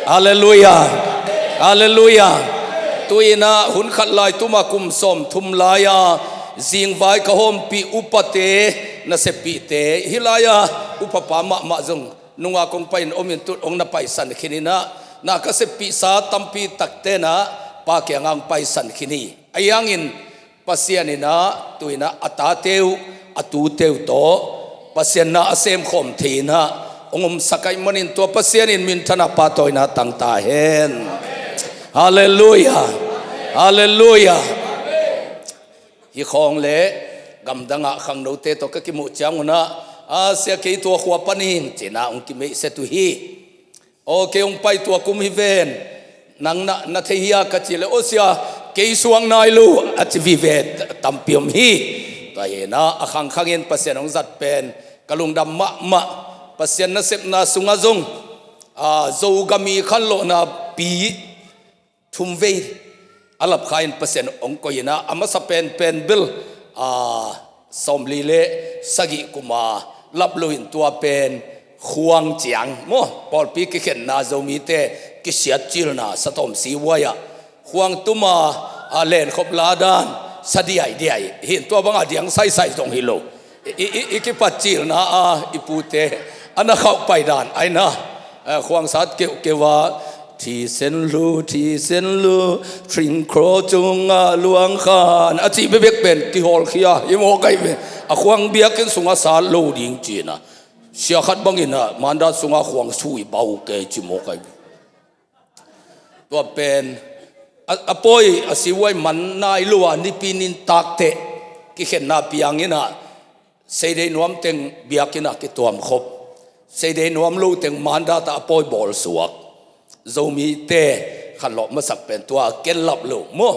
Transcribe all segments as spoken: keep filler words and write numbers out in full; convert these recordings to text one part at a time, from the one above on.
Halleluiah. Halleluiah. Tu-in ah hun khat lai tuma kum sawmthum lai-a zingvai ka hawmpih upate, naseppihte, hih lai-a upapa mahmah zong nunga kong pai-in om in, tun hong na paisan khin in ah, na ka seppihsa tampi takte na Pa kiangah hong paisan khin hi. Ahi hangin Pasian in ah tu-in ah a tate uh, a tute uh tawh Pasian na a semkhawm thei in ah hong omsak ahih manin tua Pasian in minthanna pahtawina tang ta hen. Halleluiah. Halleluiah. Hih khawng le gamdangah khangnote tawh ka kimuh ciangun ah, a sia, kei tua khua pan ing ci-in ah hong kimeihset uh hi. Aw, kei hong pai tua kum hi ven. Nang na, na thei hia ka cih leh, aw sia, kei suak nai lo a ci vive tampi om hi. Tua hi-in ah a khangkhangin Pasian hong zat pen ka lungdam mahmah. Pasian nasepna sungah zong, a, Zogam i khanlawhna pi thumvei a lapkha in Pasian hong koih in ah, a masa penpen bel, a, sawmli le sagih kuma lap lo in tua pen khuang ciang maw, pawlpi kikhenna, Zomite kisiat cilna, satawm sihuai-ah khuang tuma, a, lenkhop la dan sa diaidiai hi in, tua banga diang saisai zong hi lo. I, i, i, i kipat cilna a i pute a na khauh pai dan ahi na, eh, khuangsat keuhkeuh a, thisen lu, thisen lu, thingkhro cungah luang khan a cih bekbek pen kihawlkhia hi mawk ahi ve. A khuang biakinn sungah sat lo ding ci-in ah, sia khat bangin ah Mandat sungah khuang sui bau kei ci mawk ahi ve. Tua pen a, a pawi, a sihuai man nai lo a nipi nintak teh kikhenna piang in ah, seidei nuam teng biakinn ah kituamkhop, seidei nuam lo teng Mandat ah a pawi bawlsuak, Zomite khanlawh masak pen tua ken lap lo maw.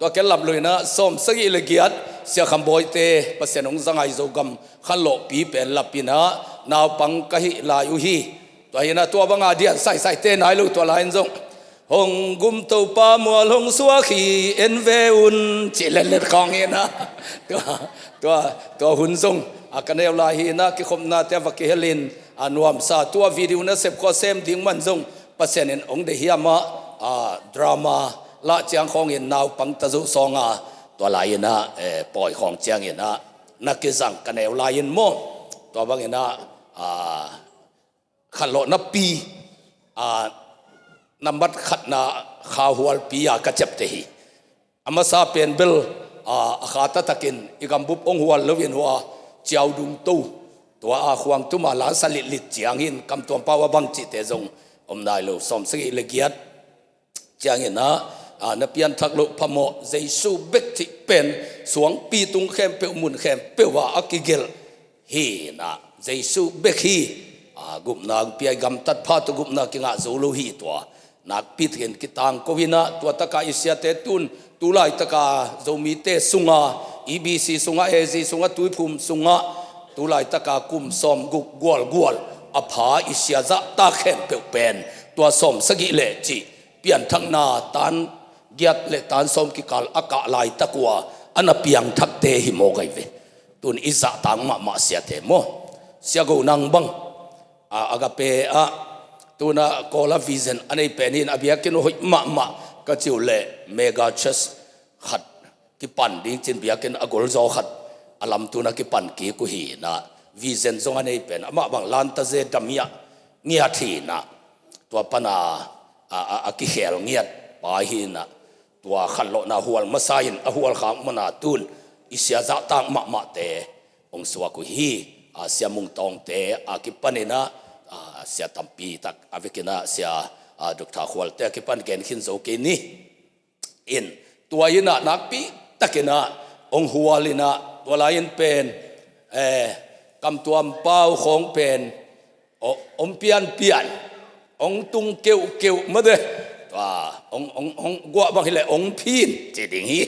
Tua ken lap lo in ah sawmsagih le giat Sia Kham Bawite Pasian hong za ngai Zogam khanlawhpi pen lap in ah naupang ka hih lai uh hi. Tua hi-in ah tua banga dian saisaite nai lo, tua lai-in zong hong gum Topa mual hong suak hi en ve un cih letlet khawng hi-in ah, tua, tua, tua hun zong a ka neu lai hi-in ah, kikhopnate a va kihel in a nuamsa, tua video nasep khua sem ding man zong Pasian in hong deih hiam ah, a, drama lah ciang khawngin naupang tazuh sawnga tua lai-in ah, eh, pawi khawng ciangin ah na kizang ka neu lai-in maw. Tua bangin ah, a, khanlawhna pi, a, nambat khatna kha hualpi a ka ciapteh hi. A masa pen bel, a, a kha taktakin i gambup hong hual lo in hua ciaudung to, tua a khuang tuma la sa litlit ciangin kamtuam pau a bang cihte zong om nai lo. Sawmsagih le giat ciangin ah, a, na pianthak loh phamawh Jesu bek cih pen suangpi tung khempeuh, mun khempeuh ah a kigelh hi-in ah, Jesu bek hi, a, gupna hong pia, i gamtat pha tawh gupna kingah zo lo hi. Tua nakpi takin kitangko in ah, tua takah i siate tun, tu laitaka Zomite sungah, E B C sungah, A Z sungah, Tuiphum sungah, tu laitaka kum sawmguk gualgual a pha i sia zahtak khempeuh pen tua sawmsagih le cih pianthakna tan giat le tan sawm kikal a kah laitak uh a a na piangthakte hi mawk ahi ve. Tun i zahtak mahmah siate maw. Sia Go Nang bang, a, Agape ah, tun ah Kawl ah vision a nei pen hi-in, a biakinn uh hoih mahmah ka cih uh leh mega church khat kipan ding ci-in biakinn a golzaw khat a lamtun a kipan kik uh hi-in ah, vision zong a nei pen amah bang Lanta Ze Damiah ngiat hi-in ah, tua pan a, a, a, a kikhel ngiat pa hi-in ah, tua khanlawhna hual masa in a hual khak man a tun i sia zahtak mahmahte hong suak uh hi. A, Sia Mung Tawngte a kipan in ah, a, sia tampi tak a vekin ah, Sia, a, Doctor Khualte a kipan gen khin zo kei ni. In, tua in ah nakpi takin ah hong hual in ah, tua lai-in pen, eh, kamtuam pau khawng pen, o-, hong pianpian, hong tung keuhkeuh mate. Tua, hong, hong, hong guah bang hi leh hong phin ci ding hi.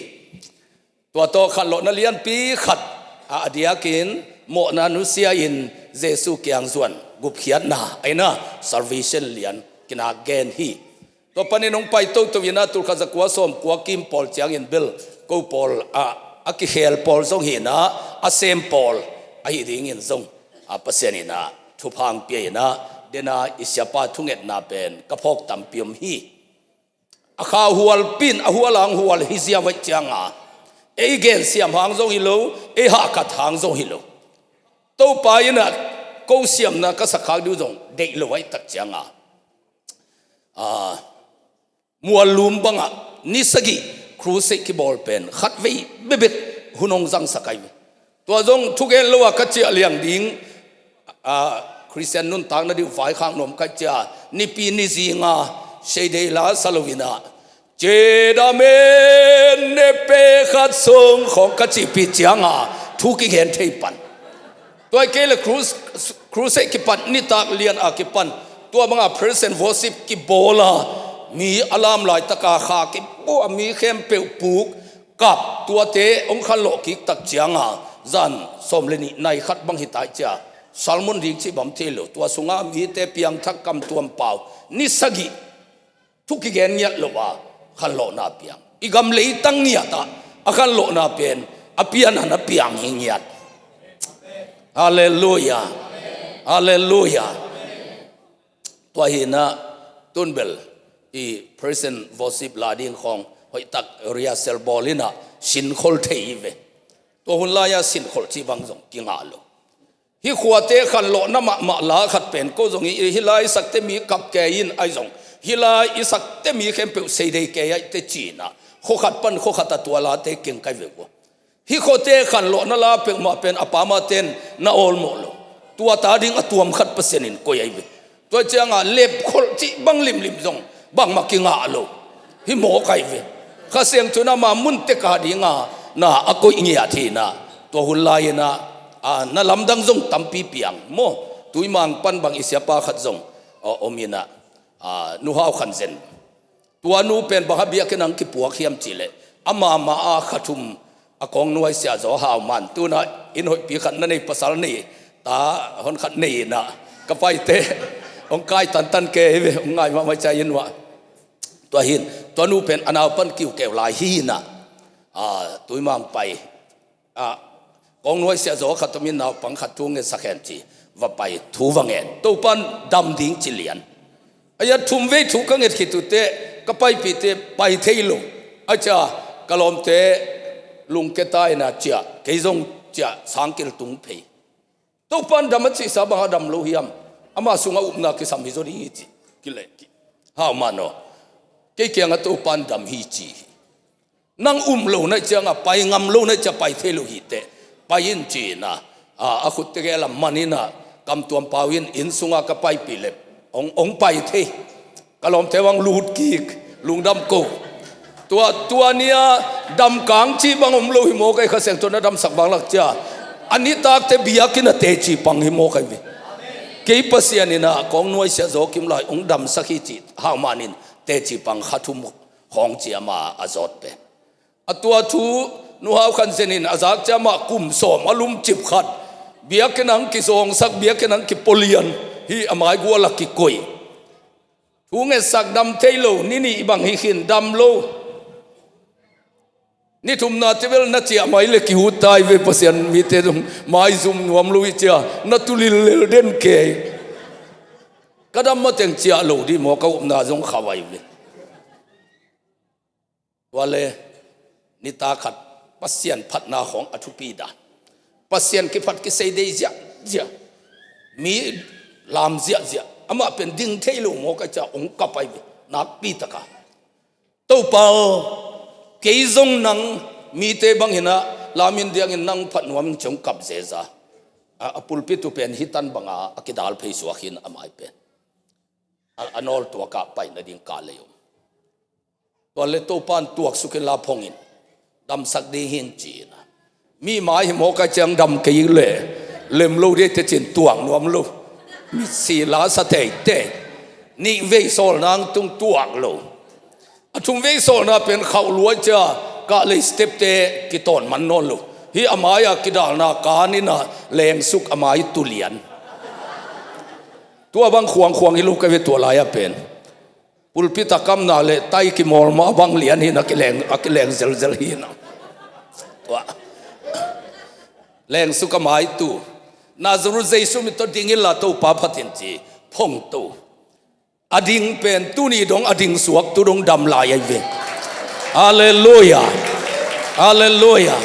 Tua tawh khanlawhna lianpi khat a, a diakin mawhna nusia-in Jesu kiang zuan, gupkhiatna ahi na, salvation lian kinak gen hi. Tua panin hong pai toto in ah, tulkhat zakua sawmkua kim pawl ciangin bel ko pawl, a, a kikhel pawl zong hi-in ah, a sem pawl ahi dingin zong, a, Pasian in ah thupha hong pia in ah, Dena i siapa thungetna pen ka phawk tampi om hi. A kha hualpi in a hual hang hual hi ziau ahih cianga, ei gensiam hang zong hi lo, ei hahkat hang zong hi lo. Topa in a ko siamna ka sak khak ding uh zong deih lo ahih tak cianga, a, muallum bangah ni sagih crusade kibawl pen khatvei bekbek hun hong zangsak ahi ve. Tua zong thugen lo a ka ciah liang ding, a, Khristian nuntakna ding uh vaikhak nuam ka hih ciang, Nipi ni zinga seidei la sa lo in a, "Cedamen ne pe khat sung" khawng ka cihpih cianga thu kigen thei pan. Tua hi kei le crus-, crusade kipan, nitak lian a kipan, tua banga praise and worship kibawl a, mi a lam laitaka kha kibawl a, mi khempeuh puk kap, tuate hong khanlawh kik tak cianga, zan sawm le nih nai khat bang hi ta ahih ciang, sermon ding cih bang om thei lo, tua sunga mite piangthak, kamtuam pau, ni sagih thu kigen ngiat lo a khanlawhna piang. I gam leitang ngiat ah a khanlawhna pen a pian a na piang hi ngiat. Halleluiah. Halleluiah. Tua hi in a, tun bel i praise and worship la ding khawng hoihtak rehearsal bawl in a, sinkhol thei hi ve. Tua hun lai-a sinkhol cih bang zong kingah lo. Hih khuate khanlawhna mahmah la khat pen ko zong hi, hih lai i sakte mi kap kei in ahi zong, hih lai i sakte mi khempeuh seidei kei ahih teh ci in a, khua khat pan khua khat a tua late keng kai ve uh. Hih khuate khanlawhna la peuhmah pen a pa amate'n na awlmawh lo. Tua ta ding a tuam khat Pasian in koih ahi ve. Tua cianga lepkholh cih bang limlim zong bangmah kingah lo. Hi mawk ahi ve. Kha Siangtho in ama mun tek a dinga na a koih ngiat hi in a, tua hun lai in a, a, na lamdang zong tampi piang maw. Tuimang pan bang i siapa khat zong, a, om in a, a, Nu Hau Khan Zen. Tua nu pen bang hang biakinn ah kipuak hiam cih leh, ama mah a kha thum a kawng nuaisiah zaw, Hau man, tu in a inn hoihpi khat na nei, pasal nei, ta hon khat nei in a, ka paite hong kai tantan kei ve, hong ngai mahmah ciang inn uah. Tua hi in, tua nu pen a nau pan kiukeu lai hi in a, a, Tuimang pai, a, kawng nuaisiah zaw khat om in, naupang khat thu ngetsak hen ci, va pai, thu va ngen. Topa'n dam ding ci lian. A, a thumvei thu ka nget khit uh teh, ka paipihte pai thei lo. A, cia, ka lawmte lungkia ta in a, cia, kei zong cia, sangkil tung phei. Topa'n dam a cihsa bang a dam lo hiam? Ama sungah upna kisam hi zaw ding hi ci. Kileh, ki, Hau man aw. Kei kiangah Topa'n dam hi ci hi. Nang um lo na hih cianga, pai ngam lo na hih cianga, pai thei lo hi teh, pai in ci in a, a, a khutte gel a man in a, kamtuam pau in, inn sunga ka paipih leh hong, hong pai thei. Ka lawmte bang lut kik, lungdam ko. Tua, tua ni-a damkang cih bang om lo hi mawk ahi, Kha Siangtho in a damsak bang lak cia, a nitakte biakinn ah teci pang hi mawk ahi ve. Kei Pasian in a kawng nuaisiah zaw kim lai hong damsak hi ci, Hau man in teci pang kha thum khawng ci ama a zawt pen. A, tua thu Nu Hau Khan Zen in a zak ciang amah kum sawm a lum cip khat, biakinn ah kizawngsak, biakinn ah kipualian hi, a maigual ah kikoih. Thu ngetsak dam thei lo, ni nih bang hi khin dam lo. Ni thumna teh bel na ciah mai leh kihut ta hi ve, Pasian mite zong maizum nuam lo hi cia, na tu lillel den kei. Ka dam mateng ciah lo ding maw, ka upna zong khauh ahi ve. Tua leh nitak khat Pasian phatna khawng a thupi dan. Pasian kiphat kiseidei ziahziah. Mi lam ziahziah. Amah pen ding thei lo mawk a, cia hong kap ahi ve. Nakpi taka, "Topa aw, kei zong nang mite bang in a, lam in diang in nang phat nuam in," ci hong kap zeza. A, a pulpit uh pen hih tan banga a kidal phei suak hi in, a mai pen a, a nawltuak ah pai nading kah lei om. Tua leh Topa'n tuaksuk in la phong in, damsak ding hi in ci in a. Mi mai hi mawk a, ciang dam kei leh lem lo ding teh ci in tuak nuam lo. Mitsi la sa teitei. Nih vei sawlna hong tung tuak lo. A thum vei sawlna pen khauh lua cia, kah lei step te kitawn man nawn lo. Hih a mai-a kidalna kan in a, lengsuk a mai tu lian. Tua bang khuangkhuang hi lo ka ve tua lai-a pen. Pulpit a kamna leh tai kimawl mah bang lian hi in a, kileng, a kileng zelzel hi in a. Tua lengsuk a mai tu. "Nazareth Jesu min tawh ding inla, Topa phat in," ci. phongto. A ding pen tuni dong a ding suak tu dong dam lai ahi ve. Halleluia. Halleluia.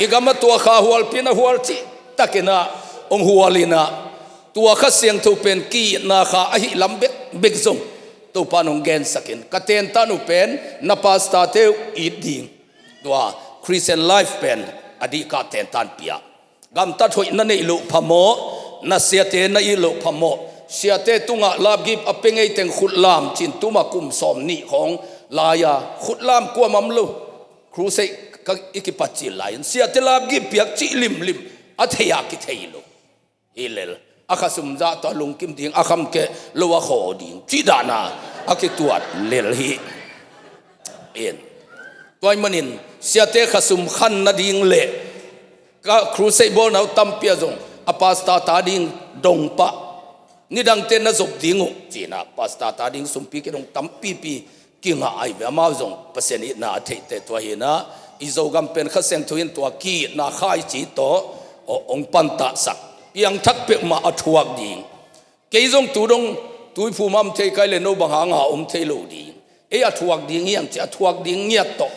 I gam a tua kha hualpi na hual cih takin ah hong hual in ah, tua Kha Siangtho pen ki-itna kha ahih lam bekbek zong Topa in hong gensak in, ka tentan uh pen na pastor-te uh it ding, tua Christian life pen a dih ka tentan pia. Gamtat hoih na neih loh phamawh, na siate na it loh phamawh. Siate tungah lapgip a pia ngei teng khutlam cin tuma kum sawm nih khawng lai-a khutlam kuamah om lo. Crusade ka i kipat cil lai-in siate lapgip piak cih limlim a thei-a kithei lo. Hi lel a khasum zah tawh a lungkim ding, a kham keh lo a khaw ding cih dahna a kituat lel hi. In tua ahih manin siate khasum khan nading le ka crusade bawlna uh tampi ah zong a pastor ta ding dong pah, nidangte na zop ding uh ci-in ah pastor ta ding sumpi kidong tampipi kingah ahi ve. Amau zong Pasian itna a theihte tua hi-in ah, i Zogam pen Kha Siangtho in tua ki-itna khaici tawh hong pantahsak, piangthak peuhmah a thuak ding. Kei zong tu dong Tuiphum ah om thei ka hih leh no bang hanga om thei lo ding, ei a thuak ding hi hang ci a thuak ding ngiat tawh,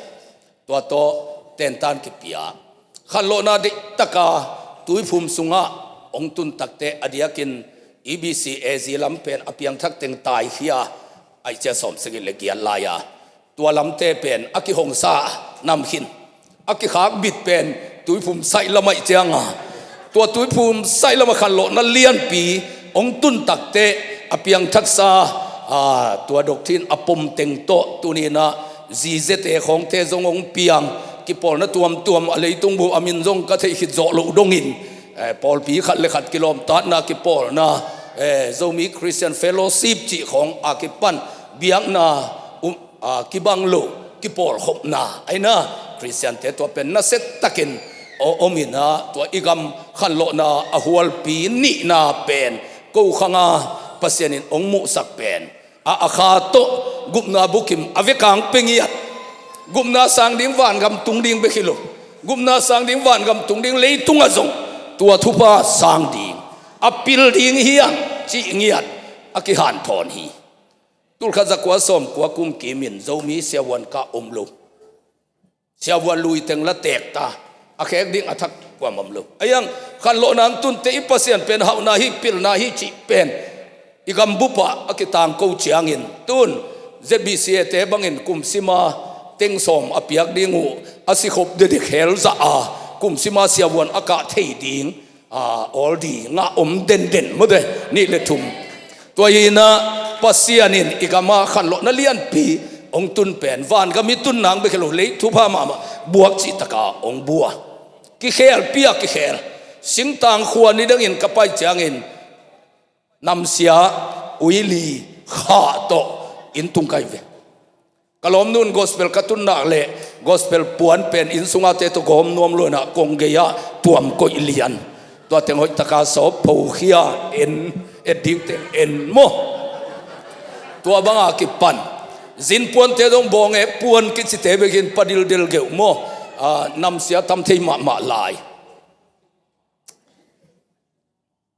tua tawh tentan kipia. Khanlawhna deihtaka Tuiphum sungah hong tun takteh a diakin E B C A Z lam pen a piangthak teng taikhia, ahih ciang sawmsagih le giat lai-a tua lamte pen a kihongsa nam khin, a kikhakbit pen Tuiphum saih lam ahih cianga, tua Tuiphum saih lamah khanlawhna lianpi hong tun takteh a piangthaksa, aa, tua doctrine a pom teng tawh tuni-in ah zizete khawngte zong hong piang, kipawlna tuamtuam a leitung buh a min zong ka theih khit zawh loh dongin, eh, pawlpi khat le khat kilawmtatna kipawlna, eh, Zomi Christian Fellowship cih khawng a kipan biakna um, aa, kibang lo kipawlkhopna ahi-in ah Khristiante tua pen nasia takin om in ah, tua i gam khanlawhna a hualpi nihna pen ko khanga Pasian in hong muhsak pen a, a kha tawh gupna bukim a vekang pia ngiat. Gupna sang ding vangam tung ding bek hi lo, gupna sang ding vangam tung ding, leitungah zong tua thupha sang ding, a pil ding hi hang cih ngiat a kihanthawn hi. Tulkhat zakua sawmkua kum kimin Zomi siavuan kah om lo. Siavuan lui teng la teek ta, a khek ding a thak kuamah om lo. Ahi hang khanlawhna hong tunte i Pasian pen hauhna hi, pilna hi cih pen i gambup ah a kitangko ciangin, tun Z B C A te bangin kum sima teng sawm a piak ding uh a sikhop dedik hel zah a, kum sima siavuan a kah thei ding, aa, awl ding a om denden mawte, nih le thum. Tua hi-in ah Pasian in i gam ah khanlawhna lianpi hong tun pen vangam i tun nang bek hi lo, lei thupha mahmah buak cih taka hong bua. Kikhelpi a kikhel. Singtang khua nidangin ka pai ciangin namsia uili khah tawh inn tung ka hi ve. Ka lawmnu'n gospel ka tun nak leh gospel puan pen inn sungate tawh gawm nuam lo-in ah kong gei-ah tuam koih lian. Tua teng hoih taka sawp phokhia en, et ding teng en maw. Tua banga kipan zin puante dong bawng ek puan kicite bekin pa dildel geuh maw. Aa, namsia tam thei mahmah lai.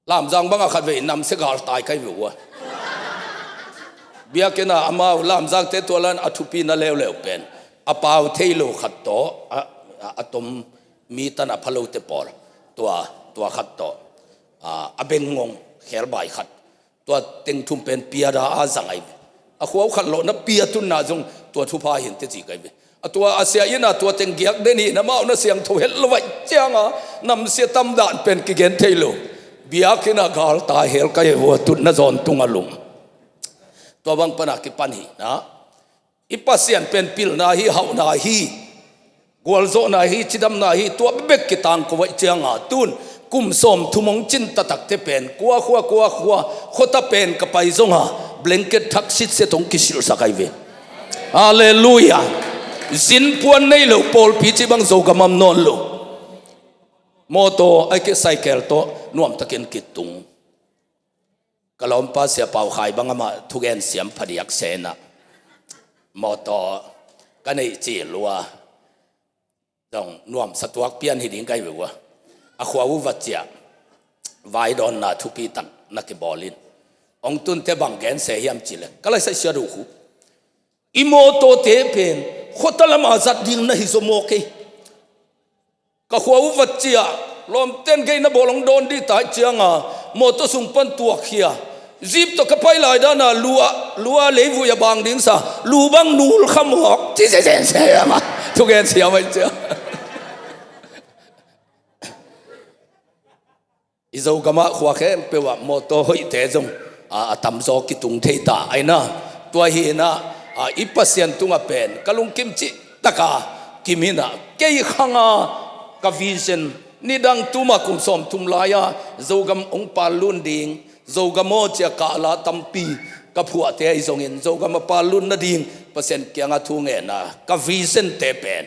Lamzang bangah khatvei namsia galtai ka hi ve ua. Biakinn ah amau Lamzangte tua lan a thupina leuleu pen a pau thei lo khat tawh, a, a, a tom mi tan a pha lote pawl, tua, tua khat tawh, a, a bengngong khelbai khat, tua teng thum pen piada a zang ahi ve. A khua uh khanlawhna pia tunna zong tua thupha hi inteh ci ka hi ve. A tua a sia inn ah tua teng giak den hi-in amau na siangtho het lo ahih cianga namsia tam dan pen kigen thei lo. Biakinn ah galtai hel ka hi ve ua, tutna zawn tung a lum. Tua bang pana kipan hi-in ah i Pasian pen pilna hi, hauhna hi, gualzawhna hi, cidamna hi, tua bek kitangko ahih cianga tun kum sawmthum hong cin taktakte pen kua khua, kua khua, khuata pen ka pai zonga blanket thak sitset hong kisilhsak ahi ve. Halleluia. Zin puan nei lo pawlpi cih bang Zogam ah om nawn lo. Mawtaw ahih kei leh cycle tawh nuamtakin kitung. Ka lawmpa Sia Pau Khai bang amah thugen siam phadiak se-in ah, mawtaw ka neih cil ua, zong nuamsa tuak pian hi ding ka hi ve ua. A khua uh va ciah, vaidawnna thupi tak na kibawl in, Hong tunte bang gen se hiam cih leh, ka laisai sia do khu, i mawtawte pen khuata lamah zat ding na hi zaw maw kei? Ka khua uh vat ciah, lawmten gei na bawl hong dawn dih tai cianga mawtaw sung pan tuakkhia. Zip tawh ka pai lai dana lua, lua leivui a bang ding sa, lu bang nul kha mawk ci se se se ama thugen siam ai cia. I Zogamah khua khempeuh ah mawtaw hoihte zong a, a tamzaw kitung thei ta aina. Tua hi inah, a, i Pasian tungah pen ka lungkim cih taka kiminah kei khanga ka vision nidang tuma kum sawm thum lai-a Zogam hong pallun ding, Zogam aw cia kala tampi ka phuahte ahi zongin Zogam a pallun nading Pasian kianga thu ngenna ka vision te pen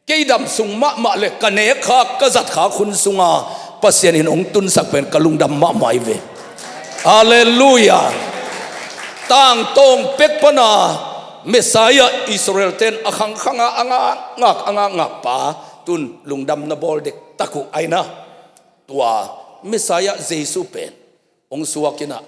kei dam sung mahmah le ka nekkhak ka zatkhak hun sunga Pasian in hong tunsak pen ka lungdam mahmah hi ve. Halleluiah. Tangtawng pek pana Messiah Israel ten a khangkhanga a ngakngak a ngakngak pa tun lungdam na bawl dektak uh aina. Tua Messiah Jesu pen hong suak inah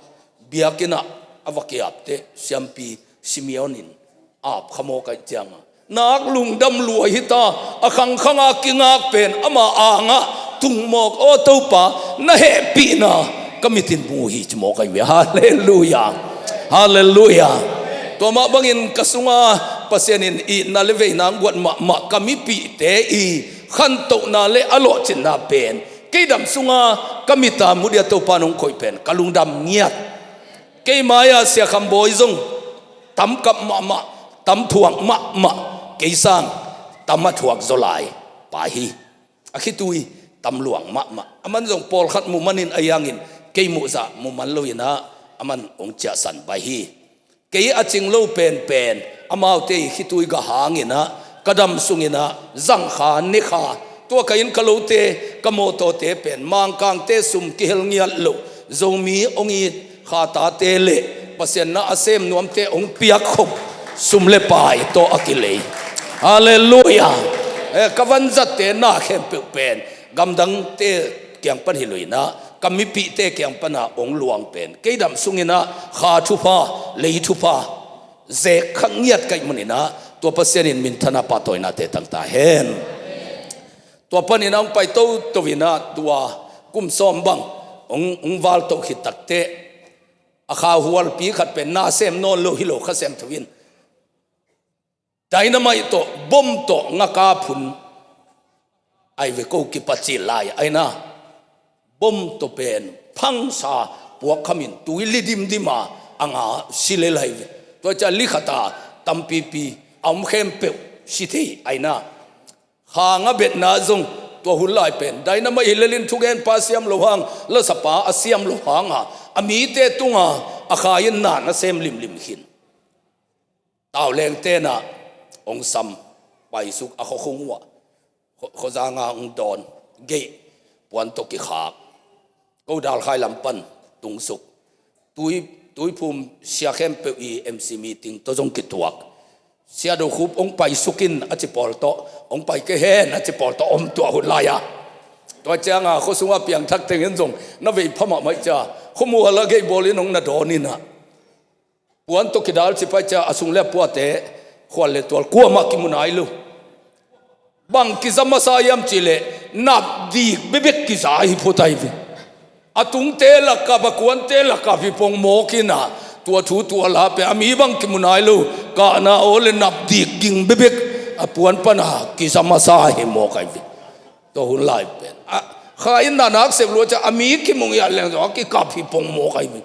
biakinnah a va kiapte siampi Simeon in ap kha mawk aih cianga nak lungdam lua hita. A khangkhanga kingak pen ama angah tung mawk aw Topa na hehpihna ka mitin mu hi ci mawk aih ve. Halleluiah. Halleluiah. Tua mah bangin ka sunga Pasian in itna le veina hong guat mahmah ka mipihte i khantohna le a lawhcinna pen kei dam sunga ka mita mudia Topa nong khoih pen ka lungdam ngiat. Kei mai-ah Sia Kham Bawi zong tam kap mahmah, tam thuak mahmah, kei sang tam a thuak zaw lai pa hi. A khitui tam luang mahmah. Aman zong pawlkhat mumanin a hiangin kei muhzah muman loinah aman hong ciahsan bai hi. Kei a cing lo penpen amaute i khitui gah hanginah ka dam sunginah zangkha nekha tua ka inn ka lote ka mawtawte pen Mangkangte sum kihel ngiat loh Zomi hong it khatate le Pasian na a sem nuamte hong piakkhop sum le pai tawh a kilei. Halleluiah. Eh, ka vanzatte na khempeuh pen gamdangte kiang pan hi loinah ka mipihte kiang pana hong luang pen kei dam sunginah kha thupha lei thupha zek kha ngiat kaih muninah tua Pasian in minthana pahtawinate tangta hen. Tua paninah hong pai toto inah tua kum sawm bang hong, hong valto khit takteh a kha hualpi khat pen na sem nawn lo hi lo kha sem tho in dynamite tawh bom tawh ngaka phun ai ve ko kipacil lai aina. Bom tawh pen phangsa puak khamin tui li dimdima a nga si lel ai ve. Tua cia li khata tampipi a om khempeuh si thei aina. Khanga betna zong tua hun lai pen dynamite hi lelin thugenpa siam lo hang lasapa a siam lo hanga a mite tunga a kha in na na sem limlim khin. Tauleng tenah hong sam paisuk a khuakhung uh ah khuazanga hong dawn geih puan tawh kikhak. Ko dalkhai lam pan tungsuk tui, tuiphum sia khempeuh i M C meeting tawh zong kituak. Sia Do Khup hong paisuk in a ci pawl tawh hong pai kei hen a ci pawl tawh om tuah hun lai-ah. Tua cianga khuasunga piangthak tengin zong na vei phamah maih cia khuamuala geih bawlin hong na dawn inah puan tawh kidal cipai cia a sung le a puate khual le tual kuamah kimu nai lo. Bang kiza masa hiam cihleh napdik bebek kiza hi phut ai ve. A tungte lakap a kuante lakap hi pong mawk inah tua thu tua la pe a mi bang kimu nai lo. Kahna aw le napdik ging bebek a puan pana kiza masa hi mawk ai ve. Tua hun lai pen a kha in na nak sep lua cia a mi kimu ngiat leng zong a kikap hi pong mawk ai ve.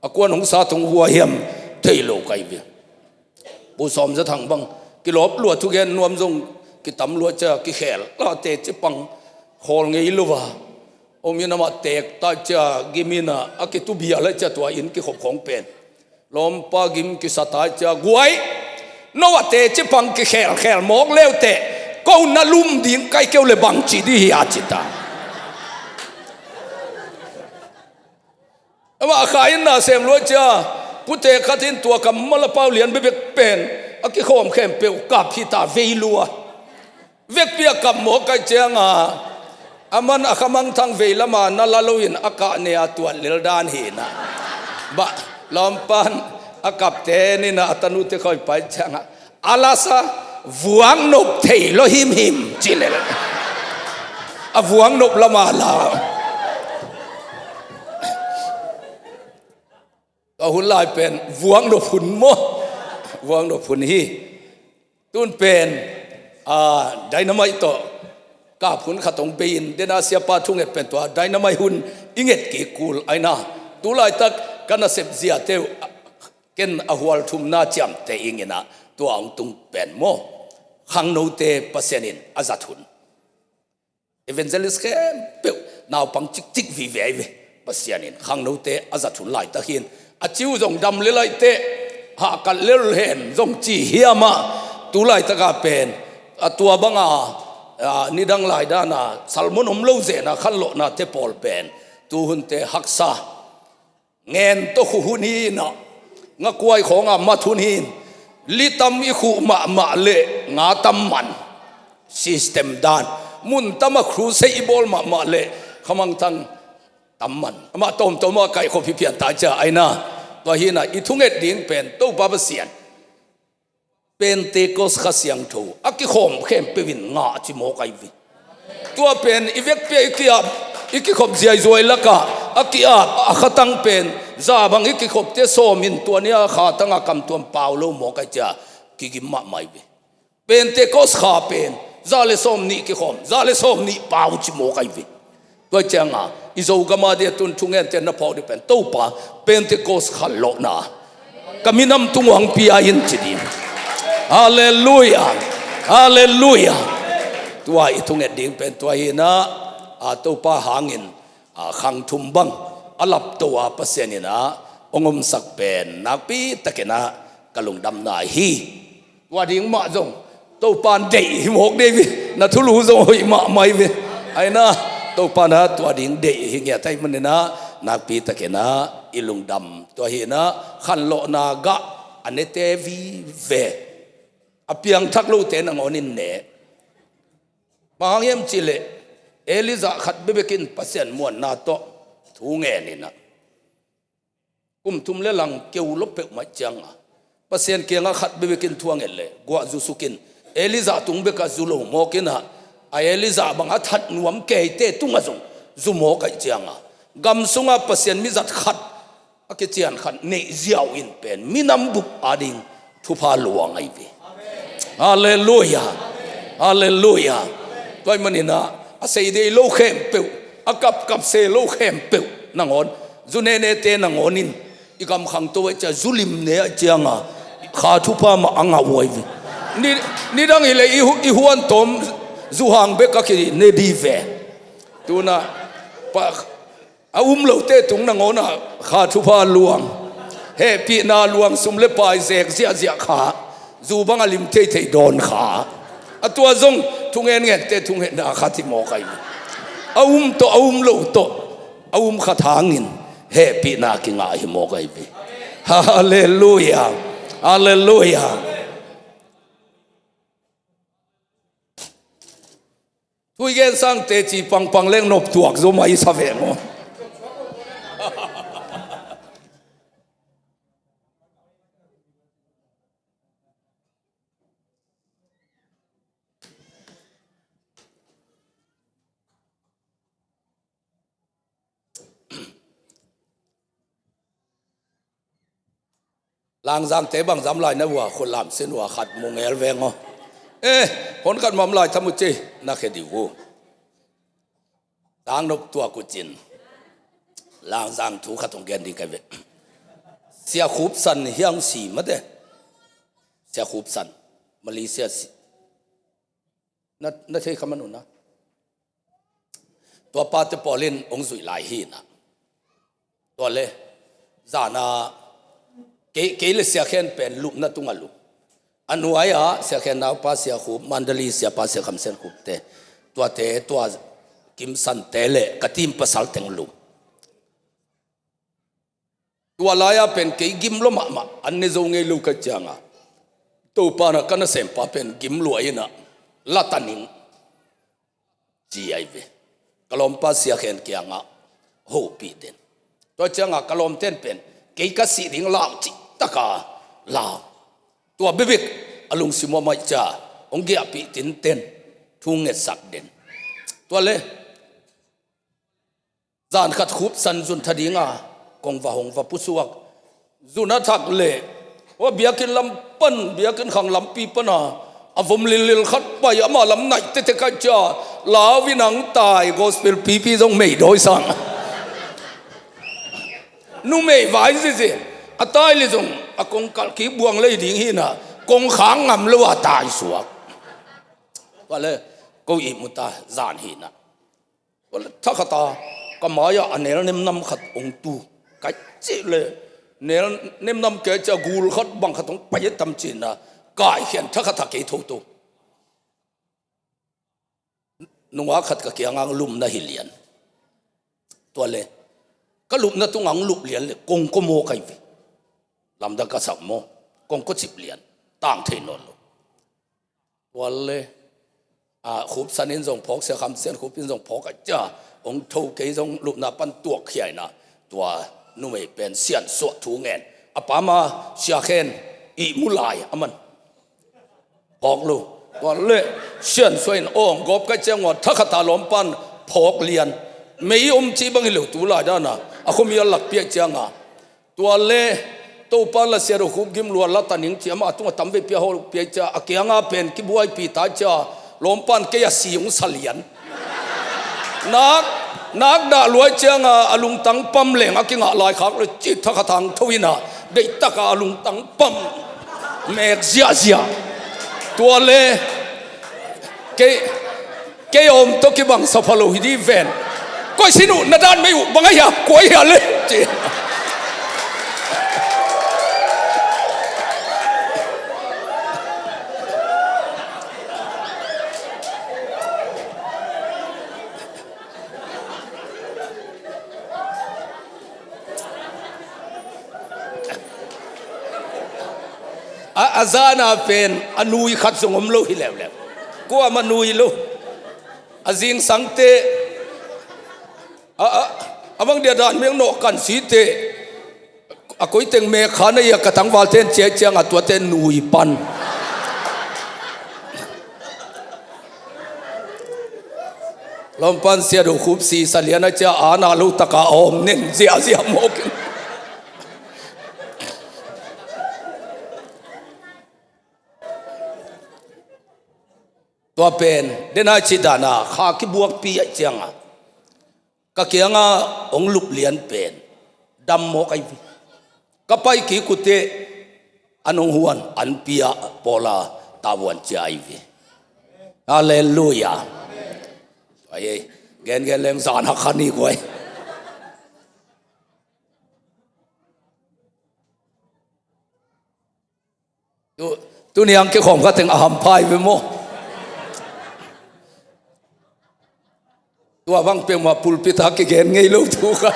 A kuan hong sa tung hua hiam thei lo kai ve. Pu Sawm Za Thang bang kilawp lua thugen nuam zong kitam lua cia kikhel late cipang khawl ngei lo va. Om in amah teek tai cia gimin a a kitubia lai cia tua in kikhop khawng pen lawmpa gim kisa tai cia guai. No a teci pang kikhelkhel mawk leuteh ko na lum ding kai keu le bangci dih hi a ci ta. Amah kha in na sem luai cia pute khat in tua kam mala pau lian bebek pen a kikhawm khempeuh kap hi ta vei lua. Vekpi a kap mawk kai cianga a man a khamangthang vei lama na la loin a kah ne a tuat lel dan hi na. Bah, lawmpan a kapten in a tanute khawng pai ciangah, a lasa vuak nop thei lo himhim ci lel. A vuak nop lam a la. Tua hun lai pen vuak nop hun maw? Vuak nop hun hi. Tun pen, a, dynamite tawh kap hun khat hong bei in, dena siapa thunget pen tua dynamite hun i nget kik kul ahi na. Tu laitak ka nasep ziate uh, ken a hual thumna ciamteh ing in ah, tua hong tung pen maw? Khangnote Pasian in a zat hun. Evangelist khempeuh naupang cikcik vive ahi ve. Pasian in khangnote a zat hun laitak hi in, a ciu zong dam le laite, hahkat lel hen zong ci hiam ah, tu laitak a pen, a, tua bang a, a, nidang lai dan a sermon om lo zen a khanlawhnate pawl pen, tu hunte haksa ngen tawh khuh hun hi in ah, ngakuai khawng a mat hun hi in, li tam i khuh mahmah leh nga tam man. System dan, mun tam a crusade i bawl mahmah leh khamangthang tam man. Amah tawmtawm a kaihkhop hi pian ta cia ahi na. Tua hi in ah, i thunget ding pen Topa Pasian, Pentecost Kha Siangtho a kikhawm khempeuh in ngah ci mawk ahi ve. Tua pen i vekpi a i ki-ap, i kikhop ziaizuai lakah a ki-ap a khatang pen za bang i kikhopte sawm in, tua ni a khatang a kamtuam pau lo mawk ahi cia kigim mahmah ahi ve. Pentecost kha pen za le sawm nih kikhawm, za le sawm nih pau ci mawk ahi ve. Tua ciang a, i Zogam a dia tun thungente na phawk ding pen Topa, Pentecost khanlawhna ka minam tung uh hong pia in ci ding. Halleluia. Halleluia. Tua i thunget ding pen tua hi in ah, a, Topa hangin, a, khang thum bang a lapto a Pasian in ah hong omsak pen nakpi takin ah ka lungdamna hi. Tua ding mah zong Topa in deih hi mawk dei ve. Na thulu zong hoih mahmah hi ve. Ahi na, Topa in ah tua ding deih hi ngiat ahih manin ah nakpi takin ah i lungdam. Tua hi in ah khanlawhna gah a nete vive, a piangthak lote nangawn in ne. Bang hang hiam cih leh Elijah khat bekbek in Pasian muanna tawh thu ngen in ah, kum thum le lang keu lo peuhmah ciang a, Pasian kiangah khat bekbek in thu a nget leh guah zusuk in, Elijah tung bekah zu lo mawk in ah, a Elijah bang a that nuam keite tungah zong zu mawk ahih ciang a, gam sungah Pasian mizat khat a kician khat neih ziau in pen minam bup ading thupha luang ahi ve. Halleluia. Halleluia. Tua ahih manin ah, a sei dei lo khempeuh, a kapkap se lo khempeuh nangawn, zu nenete nangawn in i gam khangto ahih ciang zu lim ne ahih ciang a, kha thupha mah a ngah uh ahi ve. Ni, nidang hi leh i hu-, i huan tawm zu hang bek a kine ding ve. Tun ah pa, a um lote tung nangawn ah kha thupha luang, hehpihna luang, sum le pai zek ziahziah kha, zu bang a lim theithei dawn kha. A tua zong thungenngen te thungetna khat hi mawk ahi ve. A um tawh, a um lo tawh, a um khat hangin hehpihna kingah hi mawk ahi ve. Halleluia. Halleluia. Tui gen sang teci pangpang leng nop tuak zo mai sa ve maw? Langzangte bang zam lai na uh a, khut lam sin uh a, khat mu ngel veng aw. Eh, hon khat mam lai thamu ci na khe dih uh. Tang nop tuak uh cin. Langzang thu khat hong gen ding kai ve. Sia Khup San hiang si mate. Sia Khup San. Malaysia si. Na, na thei kha man uh na. Tua pate pawl in hong zuih lai hi na. Tua le, zan a, kei, kei le Sia Khen pen lupna tungah lup. A nuai ah Sia Khen naupa Sia Khup, Mandalay siapa Sia Kham Sen Khup te. Tuate, tua Kim San te le ka team pasal teng lup. Tua lai-a pen kei gim lua mahmah, an ne zo ngei lo ka ciang a, Topa na ka nasempa pen gim lua in a, la ta ning ci ahi ve. Ka lawmpa Sia Khen kiangah hopih den. Tua ciang a ka lawmten pen kei ka sih ding lau cih taka lau. Tua bebek a lungsim om ahih ciang hong giahpih tinten thu ngetsak den. Tua le zan khat Khupsan zun tha dinga kong va hong va pusuak. Zun a thak leh, aw, biakinn lam pan, biakinn khang lampi pana a vom lillil khat pai, amah lam naih tete ka hih ciang, lau in hong tai, gospel pipi zong mei dawi sang. Numei vai zizi. A tai leh zong a kongkalh kik buang lei ding hi-in ah, kongkhak ngam lo a tai suak. Tua le, ko ihmu ta, zan hi-in ah. Tua le, thakhata ka mai-ah a nel nemnam khat hong tu. Ka hih ciang le, nel nemnam kei ciang gul khat bang khat hong pai tam ci-in ah, kaikhian thakhata kei thotho. Nungak khat ka kiangah hong lupna hi lian. Tua le, ka lupna tungah hong lup lian le, kongkaw maw ka hi ve. Lamdang ka sak maw. Kongkaw cip lian. Tang thei nawn lo. Tua le, a, Khupsan in zong phawk, Sia Kham Sian Khup in zong phawk a, cia hong tho, kei zong lupna pan tuak khia-in ah, tua numei pen Sian Suah thu ngen. A pa ma Sia Khen ihmu lai a man. Phawk lo. Tua le Sian Suah in awng gawp ka hih ciang ua, thakhata lawm pan phawk lian. Mei om cih bang hi lo, tu lai dan a, a khuamial lakpi ahih ciang a. Tua le Topa la Sia Do Khup Gim Lua la ta ning ci, amah a tungah tam veipi a hawlpi ahih ciang, a kiangah pen kibuaipih ta ahih ciang, lawm pan kei a si hong sa lian. Nak, nak dah lua ahih ciang a, a lungtang pam leng a kingah lai khak lo ci, thakhata hong tho-in ah, deihtak a a lungtang pam mek ziahziah. Tua le kei, kei a om tawh kibang sa pha lo hi ding ven. Koi sin uh, na dan mei uh bang a hia, kua hia le ci. A, a zan a pen a nui khat zong om lo hi leuleu. Kuamah nui lo. A zingsang teh, a, a, a bang dia dan meng nawh kan si teh, a koi teng mek kha na hia, ka tangval ten ci ahih ciang a, tua ten nui pan. Lawm pan Sia Do Khup si sa lian ahih ciang, a na lo taka a om nen ziahziah mawk in. Tua pen, den a cih dan a, kha kibuakpih ahih ciang a, ka kiangah hong lup lian pen dam mawk ahi ve. Ka pai kik uh teh, an hong huan, an pia pawl a tavuan cia ahi ve. Halleluiah. Ai, gengen leng zan hak kha ni guai. Tu, tuni ang kikhawm kha teng a hampha hi ve maw? Tua bang peuhmah pulpit ah kigen ngei lo thu kha.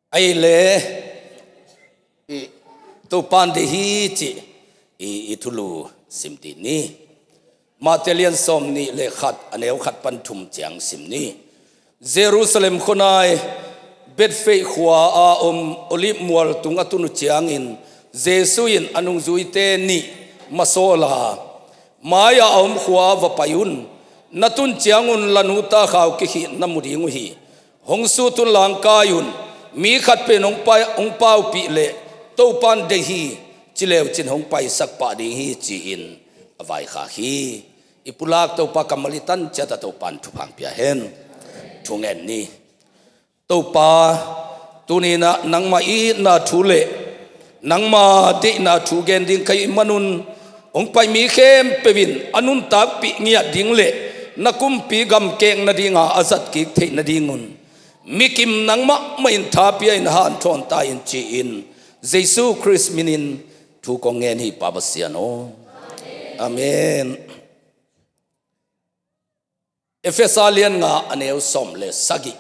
Ahi le, i, Topa'n deih hi cih i, i thulu sim dih ni. Matthai lian sawm nih le khat, a neu khat pan thum ciang sim ni. Jerusalem khua nai Bethfage khua a om Olive mual tung a tun uh ciangin Jesuh in a nungzuite nih mah sawl a, mai-ah a om khua ah va pai un. Na tun ciangun la nu ta khau kikhih na mu ding uh hi. Hong sut un la hong kai un. Mi khat pen hong pai, hong paupih leh Topa'n deih hi ci leu cin hong paisak pah ding hi, ci-in a vaikhak hi. I pulak Topa kammal i tan ciat ah Topa'n thupha hong pia hen. Thu ngen ni. Topa, tuni-in ah nangmah itna thu le nangmah deihna thu gen ding ka hih manun, hong pai mi khempeuh in a nuntakpih ngiat ding le na kumpi gam kek nadinga a zat kik theih nadingun, mikim nangmah mah in tha pia in hanthawn ta in, ci-in Jesuh Khrist minin thu kong ngen hi, Pa Pasian aw. Amen. Efesa lian nga, a neu sawm le sagih.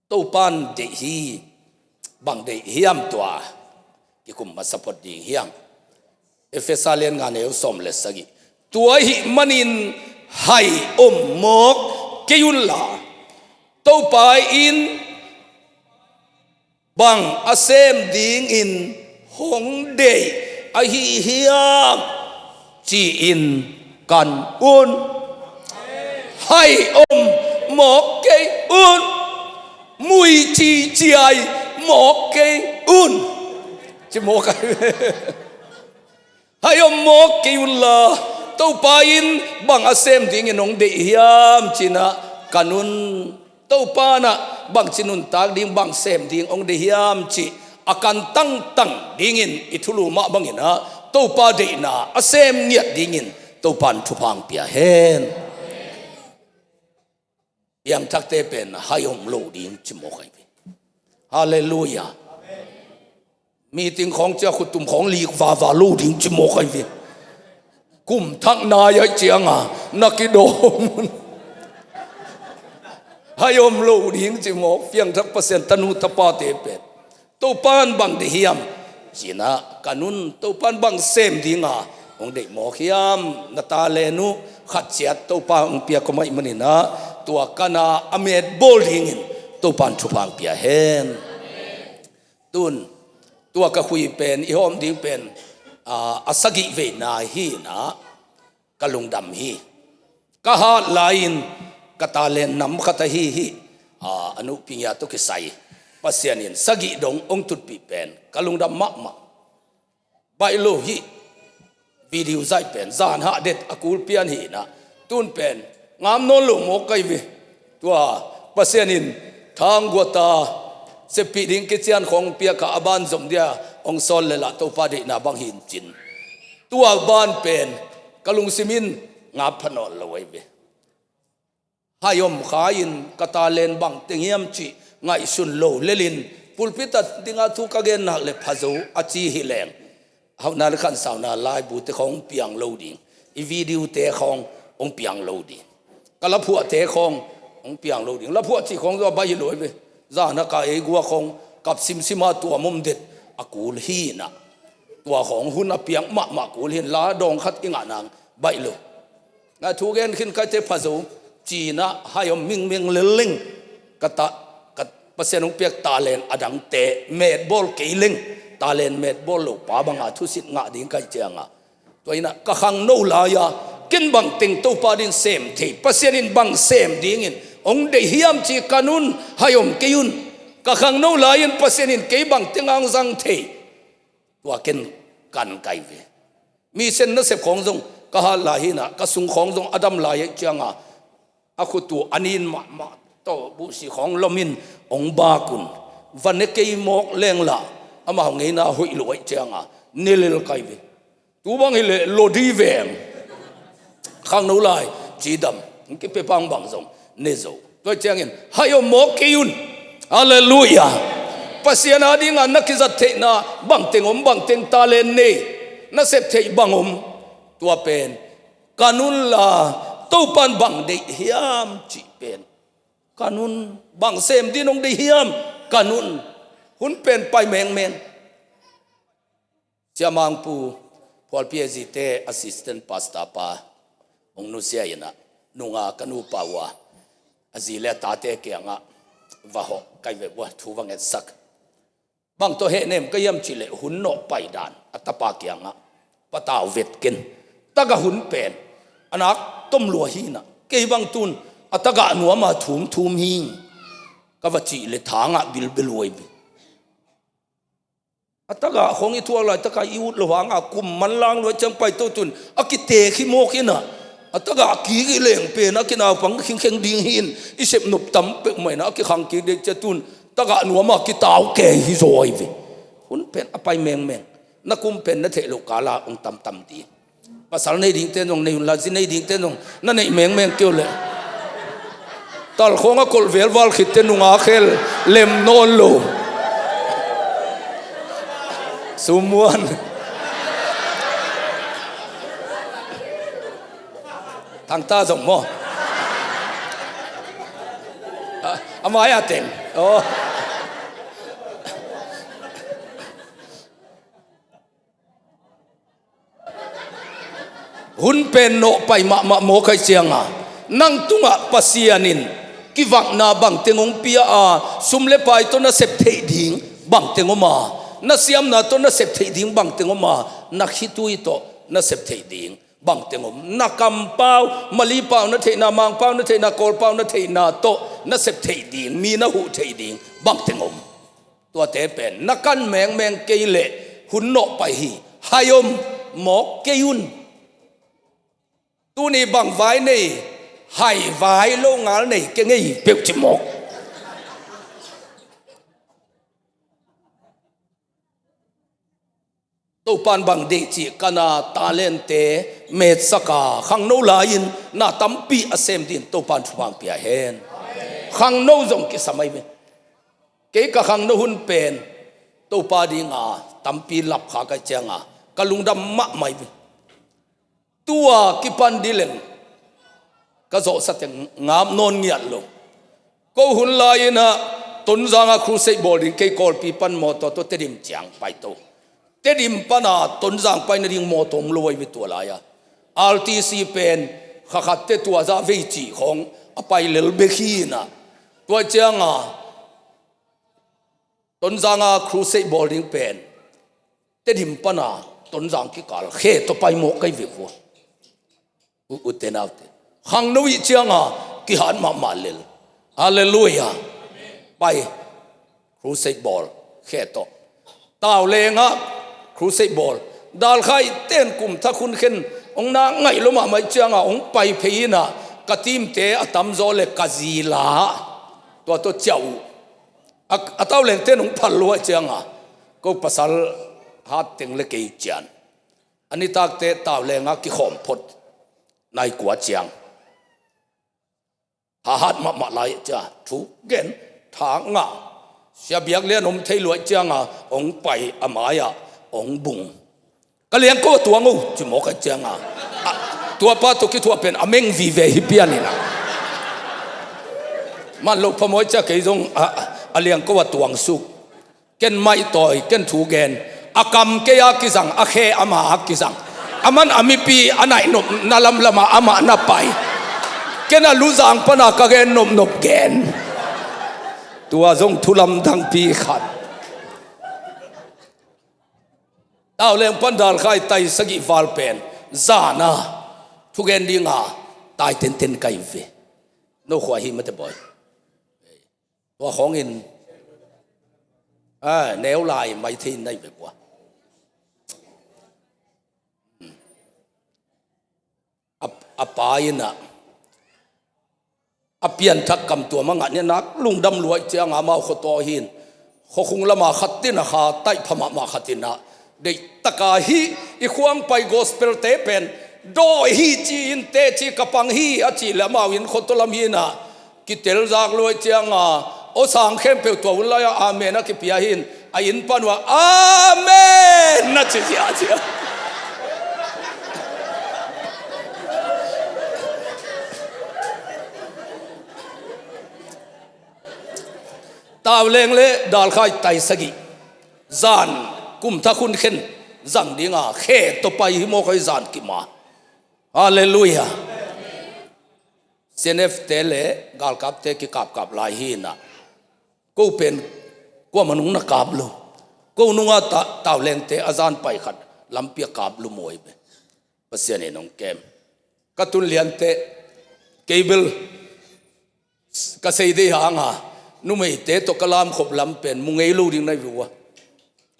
Topa'n deih hi. Bang deih hiam tua? kikum masa phot ding hiam? Efesa lian nga neu sawm le sagih. Tua ahih manin hai om mawk kei unla, Topa in bang a sem dingin hong deih ahi hiam, ci-in kan un. Hai om mawk kei un. Mui ciciai mawk kei un. Ci mawk ai. Hai om mawk kei unla, Topa in bang a sem dingin hong deih hiam, ci-in ah kan un. Topa in ah bangci nuntak ding, bang sem ding hong deih hiam cih a kan tangtang dingin i thulu mah bangin ah Topa deihna a sem ngiat dingin Topa in thupha hong pia hen. Piangthakte pen hai om lo ding ci mawk ai ve. Halleluiah. Meeting khawng ciang khuttum khawng lik vava lo ding ci mawk ai ve. Kum thak nai ahih ciangin na kidawm un. Hai om lo ding ci mawk. Piangthak Pasian tanu tapate pen Topa in bang deih hiam, ci-in ah kan un. Topa in bang sem dingin hong deih mawk hiam, na talent uh khat ciat Topa hong piak om ahih manin ah tua kan a a met bawl dingin Topa in thupha hong pia hen. Tun tua ka khui pen, i hawm ding pen, aa, a sagih veina hi-in ah ka lungdam hi. Ka hat lai-in ka talent nam khat ahi hi. Aa, a nupi ngia tawh kisai Pasian in sagih dong hong tutpih pen ka lungdam mahmah. Baih lo hi. Video zaih pen zan hah det a kul pian hi-in ah, tun pen ngam nawn lo mawk ai ve. Tua Pasian in thang guata seppih ding kician khawng piak a, a ban zom dia hong sawl lel a, Topa deihna bang hi-in cin. Tua ban pen ka lungsim in ngap pha nawn lo ai ve. Hai om kha-in ka talent bang teng hiam cih ngaihsun lo lel-in, pulpit a dingin thu ka gen nak leh pha zo a ci hi leng, hauhna le khansauna laibute khawng hong piang lo ding, i video-te khawng hong piang lo ding, ka laphuahte khawng hong piang lo ding. Laphuah cih khawng zong a baih hi lo ai ve. Zan a ka ei gua khawng kap simsim a tuam om det a kul hi-in ah, tua khawng hun a piang mahmah kul hi-in la dawng khat i ngah nang baih lo. Na thu gen khin kaite pha zo, ci-in ah hai om mengmeng lel leng, ka ta, ka Pasian hong piak talent a dangte metbawl kei leng, talent metbawl lo pa banga thusit ngah ding ka hih ciangin, tua in ah ka khangno lai-a ken bang teng Topa adingin sem thei, Pasian in bang sem dingin hong deih hiam cih kan un. Hai om kei un. Ka khangno lai-in Pasian in kei bang teng hong zang thei, tua ken kan kai ve. Mission nasep khawng zong ka hat lai hi-in ah, ka sung khawng zong a dam lai ahih ciangin, a khut uh a nin mahmah tawh buhsi khawng lom in hong bak un. Va ne kei mawk leng lah, amau ngeina hoih lo ahih ciangin ne lel kai ve. Tu bang hi leh lo ding veng. Khangno lai cidam, hong kipia bangbang zong ne zo. Tua ciangin hai om mawk kei un. Halleluiah. Pasian adingin na kizat theihna bang teng om, bang teng talent nei, na sep theih bang om, tua pen kan unla, Topa in bang deih hiam cih pen kan un. Bang sem dingin hong deih hiam, kan un. Hun pen pai mengmeng. Siamangpu Phualpi a zite assistant pastor pa hong nusia in ah, nunga ka nupa uh a, a zi le a tate kiangah va hawh kai ve ua, thu va ngetsak. Bang tawh hehnem ka hiam cih leh hun nawh pai dan a tapa kiangah patau vet ken. Tagah hun pen a nak tom lua hi-in ah, kei bang tun a tagah nuam a thum thum hi. Ka va cih leh thangah bilbel uh ai ve. A tagah khawng i thuak laitakah i ut loh hangah kum manlang lua ciang paito tun a kitek hi mawk in ah, a tagah kik i leng pen a kinaupang khingkheng ding hi-in i sep nop tam peuhmah in ah, a kikhang kik dek ciang tun tagah nuam a kitau kei hi zaw ai ve. Hun pen a pai mengmeng. Na kum pen na theih loh kala hong tamtam ding. Pasal nei dingte zong nei unla, zi nei dingte zong na neih mengmeng kei uh leh. Talkhawng a kolh velval khitte nunga khel lem nawn lo. Sumuan. Thangta zong maw? A, a mai-a teng. Oh. Hun pen nawh pai mahmah mawk ahih cianga, nang tungah Pasian in kivakna bangteng hong pia a, sum le pai tawh na sep theih ding bangteng om a, na siamna tawh na sep theih ding bangteng om a, na khitui tawh na sep theih ding bangteng om, na kampau, Malay pau na theihna, Mangpau na theihna, Kawlpau na theihna tawh na sep theih ding, mi na huh theih ding bangteng om. Tuate pen na kan mengmeng kei leh hun nawh pai hi. Hai om, mawk kei un. Tuni bang vai nei, hai vai lo ngal nei kei ngei peuh ci mawk. Topan bang deih cih ka na talente metsaka khangno lai-in na tampi a sem din Topan thupha pia hen. Khangno zong kisam ahi ve. Kei ka khangno hun pen Topa dinga tampi lapkha ka hih cianga ka lungdam mahmah hi ve. Tua kipan dileng ka zawhsa teng ngap nawn ngiat lo. Ko hun lai-inah Tonzanga crusade bawl ding kei Kawlpi pan mawtaw tawh Tedim ciang paito. Tedim pana Tonzang pai nading mawtaw om lo ahi ve tua lai-a. R T C pen khakhatte tua zah vei cih khawng a pai lel bek hi inah. Tua cianga Tonzanga crusade bawl ding pen Tedim pana Tonzang kikal khe tawh pai mawk ka hi ve kua. U, ute naute, khangno ih cianga kihat mahmah lel. Halleluiah. Pai crusade bawl khe tawh. Taulengah crusade bawl. Dalkhai ten kum thak hun khen hong nak ngaih lo mahmah ih cianga hong pai phei inah ka teamte a tamzaw le ka zila tua tawh ciah uh. A, a taulengte nong phal lua cianga ko pasal hat teng le kei cian. A nitakte taulenga kikhawm phot. Nai kua ciang. Hahat mahmah lai cia thu gen tha ngah. Sia biak lian om thei luai cianga hong pai a mai-ah hong bung. Ka liangko a tuang uh ci mawk a cianga, a, tuapa tawh kithuah pen a meng vive hi pian inah. Man lo phamawh cia kei zong a, a liangko a tuang suk. Ken maihtawi, ken thu gen. A kam kei a kizang, a khe ama a kizang. A man a mipi a naih nopna lamlamah amah na pai. Ken a luzang pana ka gen nopnop gen. Tua zong thu lamdangpi khat. Tauleng pan Dalkhai tai sagih val pen zana thugen dinga tai tenten ka hi ve. No khua hi mate bawi. Tua khawngin a neu lai mai thei in na hi ve kua. A, a pa inah a pianthak kam tuam a ngah ni a nak lungdam luai cianga amau khuataw hin khuakhung lama khat tin a kha taih pha mahmah khat inah deihtaka hi i khuang pai gospel te pen dawi hi ci-in teci ka pang hi a cih le amau in khuataw lam hinah kitel zak luai cianga aw sang khempeuh tua hun lai-ah amen a kipia hin a inn pan uh ah amen na ci ziahziah. Tauleng le Dalkhai tai sagih zan kum thak hun khen zang dinga khe tawh pai hi mawk ahi zan kima. Halleluiah. C N F te le galkapte kikapkap lai hinah ko pen kuamah nung na kap lo. Ko nunga ta, taulengte a zan pai khat lampi a kap lo mawi be. Pasian in hong kem. Ka tun liante kei bel ka sei dei hanga numeite tawh ka lamkhop lam pen mu ngei lo ding na hi uh a.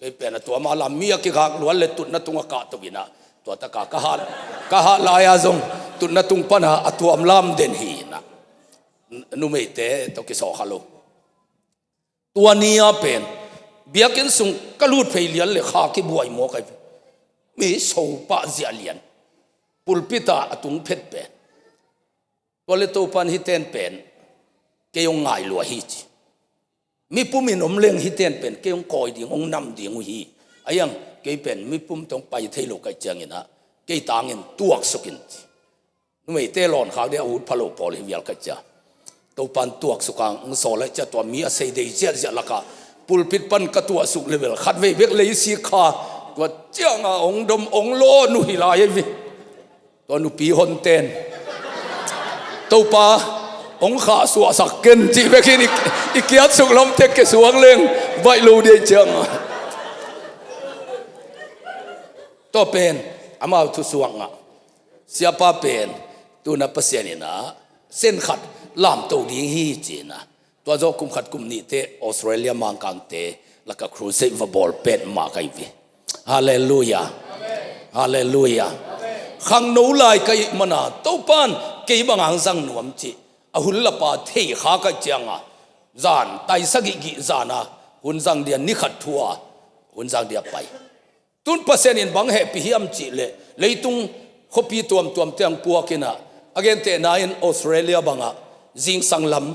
Kei pen a tuama lam mi a kigak luat le tutna tunga kahto inah tuataka ka hat, ka hat lai-a zong tutna tung pana a tuam lam den hi inah numeite tawh kisawkha lo. Tua ni-a pen biakinn sung ka lut phei lian le kha kibuai mawk ahi. Mi sopah ziah lian pulpit-ah a tung phet pen. Tua le Topan hiten pen kei hong ngai lua hi ci. Mipum in om leng hiten pen kei hong kawi ding hong nam ding uh hi. Ahiang kei pen mipum tawh hong pai thei lo ka hih cianginah kei tangin tuaksuk in ci. Numeite lawnkhak ding a ut pha lo pawl hi vial ka hih cia. Topan tuaksuk a hong sawl a hih cia tua mi a sei dei ziahziah lakah pulpit pan ka tuahsuk level khatvei bek lei sik kha tua cianga hong dom hong lawn uh hi lai ahi ve. Tua nupi honten, "Topa, hong khahsuahsak ken," cih bekin i, i kiatsuk lamte kisuak leng vaih lo dei cianga. Tua pen amau thusuak ngah. Siapa pen tuna Pasian in a sen khat lamto ding hi, ci-in a, tua zawh kum khat kum nihte Australia Mangkangte laka crusade va bawl petmah ka hi ve. Halleluiah. Halleluiah. Khangno lai ka hih mana Topan kei bang hong zang nuam cih a hun lapa thei kha ka hih cianga, zan taisa gihgih zana hun zang dia, ni khat thu-a hun zang dia pai. Tun Pasian in bang hehpih hiam cihleh, leitung khuapi tuamtuamte hong puak in a, a gentehna in Australia bangah zingsang lam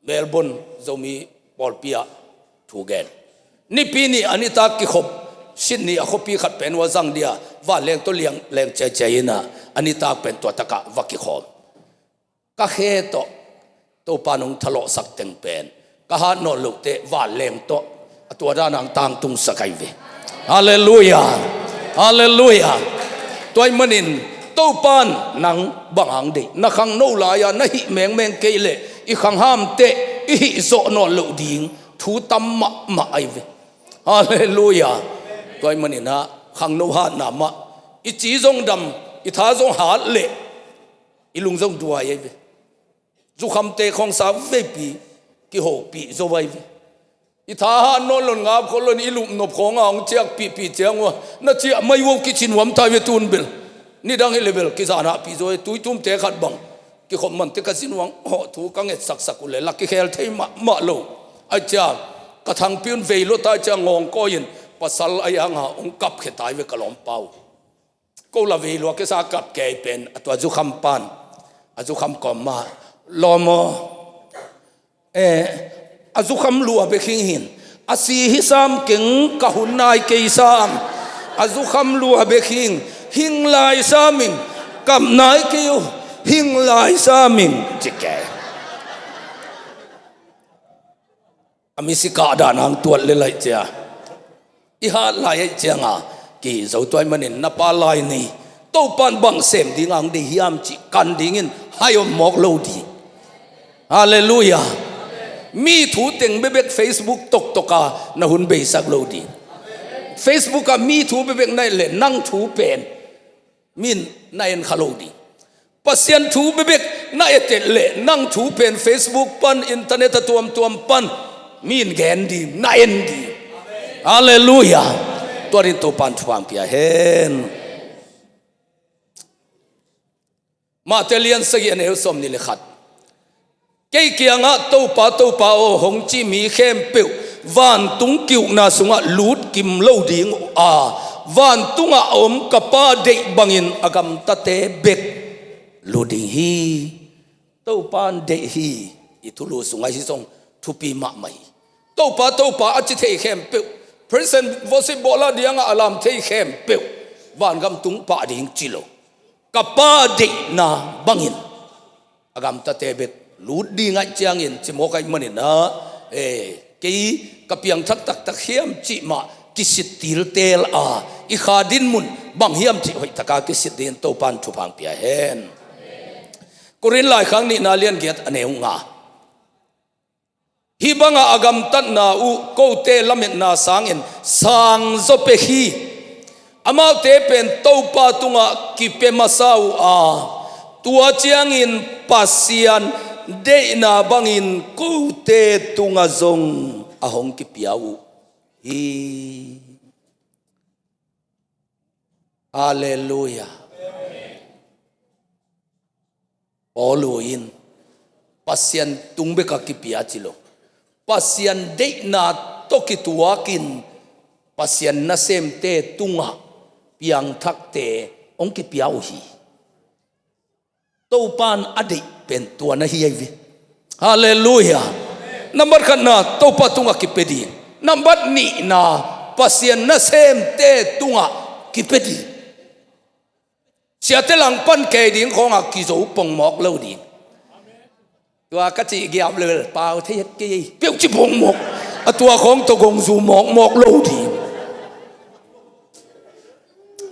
Melbourne Zomi pawlpi ah thu gen. Nipi ni a nitak kikhop Sydney a khuapi khat pen uh a zang dia, vanleng tawh liang leng ciaiciai in a, a nitak pen tua takah va kikhawm. Ka khe tawh Topa nong thalawhsak teng pen ka hat nawn lohteh vanleng tawh a tua dan hong tangtungsak ahi ve. Halleluiah. Halleluiah. Tua ahih manin Topan nang bang hong deih, na khangno lai-a na hih mengmeng kei leh i khanghamteh i hih zawh nawn loh ding thu tam mahmah ahi ve. Halleluiah. Tua ahih manin a khangno hatna mah, i ci zong dam, i tha zong hat leh i lung zong duai ahi ve. Zukhamte khawngsa veipi kihopih zo ahi ve. I tha hat nawn lo in, ngap khol lo in, i lupnop khawng a hong ciakpihpih ciang uh a, na ciah mai uh a kici nuam ta ve tun bel. Nidang hi le bel kizanahpih zo hi. Tuitumte khat bang kikhop manteh ka zi nuang hawh thu ka ngetsaksak uh leh la kikhel thei mahmah lo. Ahih ciang ka thangpi un vei lua ta ahih ciang ngawngkawi in pasal ahi hanga hong kapkhia ta hi ve ka lawmpa uh. Ko la vei lua kisa kap kei pen a tua zukham pan, a zukham kawm mah, "Lawm aw, eh, a zukham lua bek hing hin, a si hi sam keng, ka hun nai kei sam, a zukham lua bek hing, hing lai sam in, kap nai kei uh, hing lai sam in," ci kei. A misi kah dan hong tuat le laih cia, i hat lai ahih cianga kizo. Tua ahih manin na pa lai ni, Topan bang sem ding hong deih hiam cih kan dingin hai om mawk lo ding. Halleluiah. Mi thu teng bekbek Facebook toktoka na hun beisak lo ding. Facebook ah mi thu bekbek na et leh nang thu pen min na en kha lo ding. Pasian thu bekbek na et et leh nang thu pen Facebook pan, internet a tuamtuam pan min gen ding, na en ding. Halleluiah. Tua ding Topan thupha hong pia hen. Mate lian sagih, a neu sawmnih le khat. Kei kiangah, "Topa, Topa aw," hong ci mi khempeuh vantung ki-ukna sungah lut kim lo ding uh a, vantungah a om ka Pa deih bangin a gamtate bek lut ding hi. Topan deih hi, i thulu sungah hi zong thupi mahmah hi. Topa, Topa a ci thei khempeuh, praise and worship bawl a diangah a lam thei khempeuh vangam tung pah ding ci lo. Ka Pa deihna bangin a gamtate bek lut ding ahih ciangin, ci mawk ahih manin ah, eh, kei ka piangthak taktak hiam cih mah kisit tiltel a, i kha dinmun bang hiam cih hoihtaka kisit dingin Topan thupha hong pia hen. Korin laikhak nihna lian giat, a neu nga. Hih bangah a gamtatna uh kote lametna sangin sangzaw pek hi. Amaute pen Topa tungah kipia masa uh a, tua ciangin Pasian deihna bangin kote tungah zong a hong kipia uh hi. Halleluiah. Paulu in Pasian tung bek a kipia ci lo, Pasian deihna tawh kituakin Pasian nasemte tungah piangthakte hong kipia uh hi. Topan a deih pen tua na hi ahi ve. Halleluiah. Nambat khatna, Topa tungah kipia ding. Nambat nihna, Pasian nasemte tungah kipia ding. Siate langpan kei ding khawngah kizo pongmawk lo ding. Tua ka cih giap lel pau thei het kei, peuh ci pongmawk. A tua khawng tawh gongzu mawkmawk lo ding.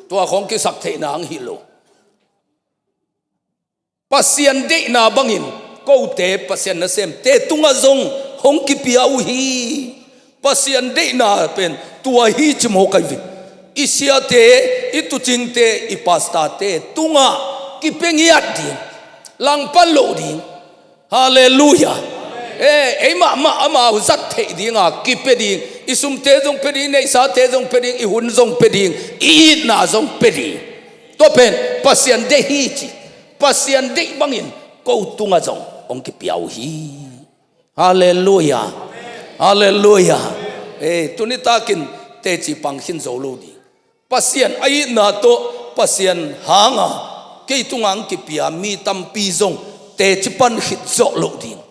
Tua khawng kisaktheihna ang hi lo. Pasian deihna bangin kote Pasian nasemte tungah zong hong kipia uh hi. Pasian deihna pen tua hi ci mawk ahi ve. I siate, i tuucingte, i pastorte tungah kipia ngiat ding, langpan loh ding. Halleluiah. Eh, ei mahmah amau zat theih dinga kipia ding. I sumte zong pia ding, neihsate zong pia ding, i hun zong pia ding, i itna zong pia ding. Tua pen Pasian deih hi ci. Pasian deih bangin ko tungah zong hong kipia uh hi. Halleluiah. Halleluiah. Eh, tuni takin teci pang khin zo lo ding. Pasian a itna tawh Pasian hanga kei tungah hong kipia mi tampi zong teci pan khit zawh loh ding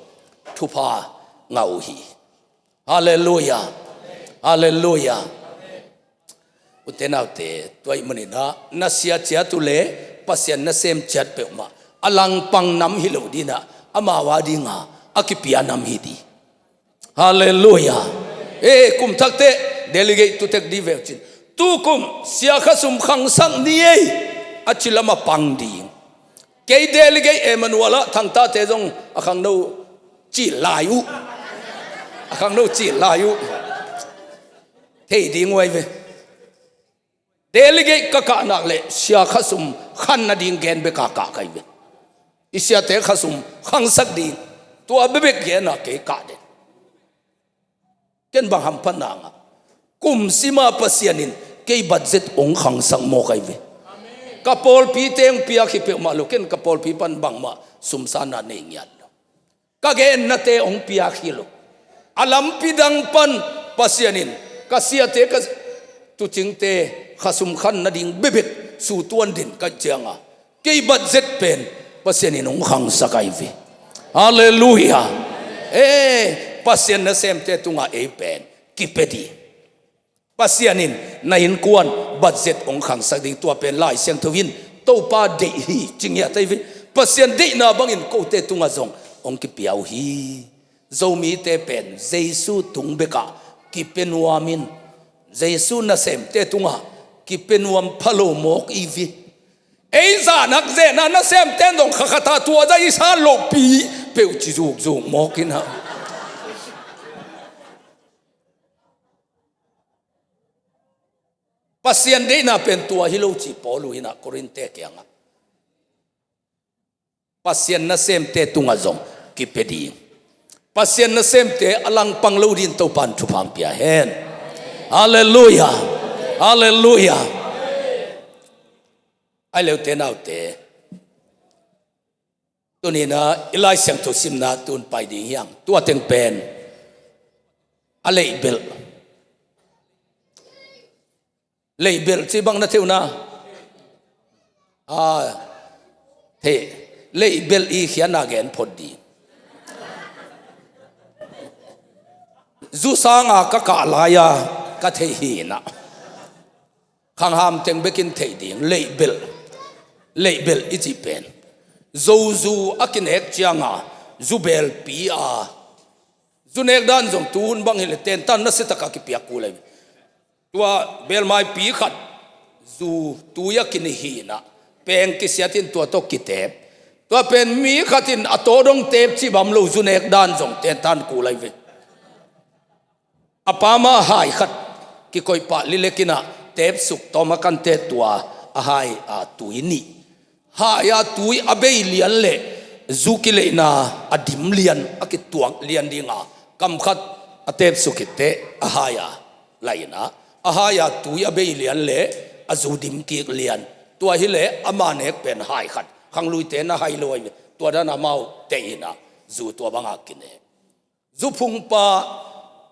thupha ngah uh hi. Halleluiah. Halleluiah. Ute naute, tua ahih manin ah na sia ciat uh leh Pasian nasem ciat peuhmah a langpang nam hi lo ding ah, amau a dinga a kipia nam hi ding. Halleluiah. Eh, kum thak teh delegate tu tek ding ve uh cin. Tukum sia khasum khangsak ni ei, a ci lam a pang ding. Kei delegate Emmanuel ah Thangtate zong a khangno cih lai uh. A khangno cih lai uh. Thei ding uh ahi ve. Delegate ka kah nak leh sia khasum khan nading gen bek a kah ka hi ve. I siate khasum khangsak ding, tua bekbek gen a kei kah den. Ken bang hamphatna ngah? Kum sima Pasian in kei budget hong khangsak mawk ahi ve. Ka pawlpi teng piak hi peuhmah lo, ken ka pawlpi pan bangmah sumsanna nei ngiat lo. Ka gennate hong piak hi lo. A lampi dang pan Pasian in ka siate, ka tuucingte khasum khan nading bekbek su tuan den ka hih cianga kei budget pen Pasian in hong khangsak ahi ve. Halleluiah. Eh, Pasian nasemte tungah ei pen kipia ding. Pasian in na innkuan budget hong khangsak ding, tua pen Lai Siangtho in Topa deih hi ci ngiat ahi ve. Pasian deihna bangin kote tungah zong hong kipia uh hi. Zomite pen Jesu tung bekah kipia nuam in, Jesu nasemte tungah kipia nuam pha lo mawk i hi ve. Ei zahnak zenah nasemte in zong kha khat ah tua zah i san lohpi peuh ci zukzuk mawk in ah. Pasian deihna pen tua hi lo ci Paul uh in ah Korin-te kiangah. Pasian nasemte tungah zong kipia ding. Pasian nasemte a langpang lo dingin Topa in thupha hong pia hen. Halleluiah. Halleluiah. Ai le ute naute, tuni-in ah i Lai Siangtho simna tun pai ding hi hang. Tua teng pen a leibelh. Leibelh cih bang na thei uh na? Ah, thei. Leibelh i khiatna gen phot ding. Zu sanga ka kah lai-a ka thei hi in ah. Khangham teng bekin thei ding, leibelh. Leibelh i cih pen zo zu a kinek cianga zu belpi a, zu nek dan zong tuhun bang hileh tentan nasia takin kipiak kul ahi. Tua belmaipi khat zu tui a kinih hi in ah, peng kisiat in tua tawh kiteep. Tua pen mi khat in a tawh dong teep cih bang om lo, zu nek dan zong tentan kul ahi ve. A pam a hai khat kikoih pah lilek in ah teep suk tawm a kan teh tua a hai a tui nih. Hai a tui a bei lian le zu kileihna a dim lian, a kituak lian dinga kam khat a teep suk khit teh a hai a lai in ah, a hai a tui a bei lian le a zu dim kik lian. Tua hileh ama nek pen hai khat, khangluite na hai lo ahi ve. Tua dan amau teh in ah zu tua banga kine. Zuphungpa,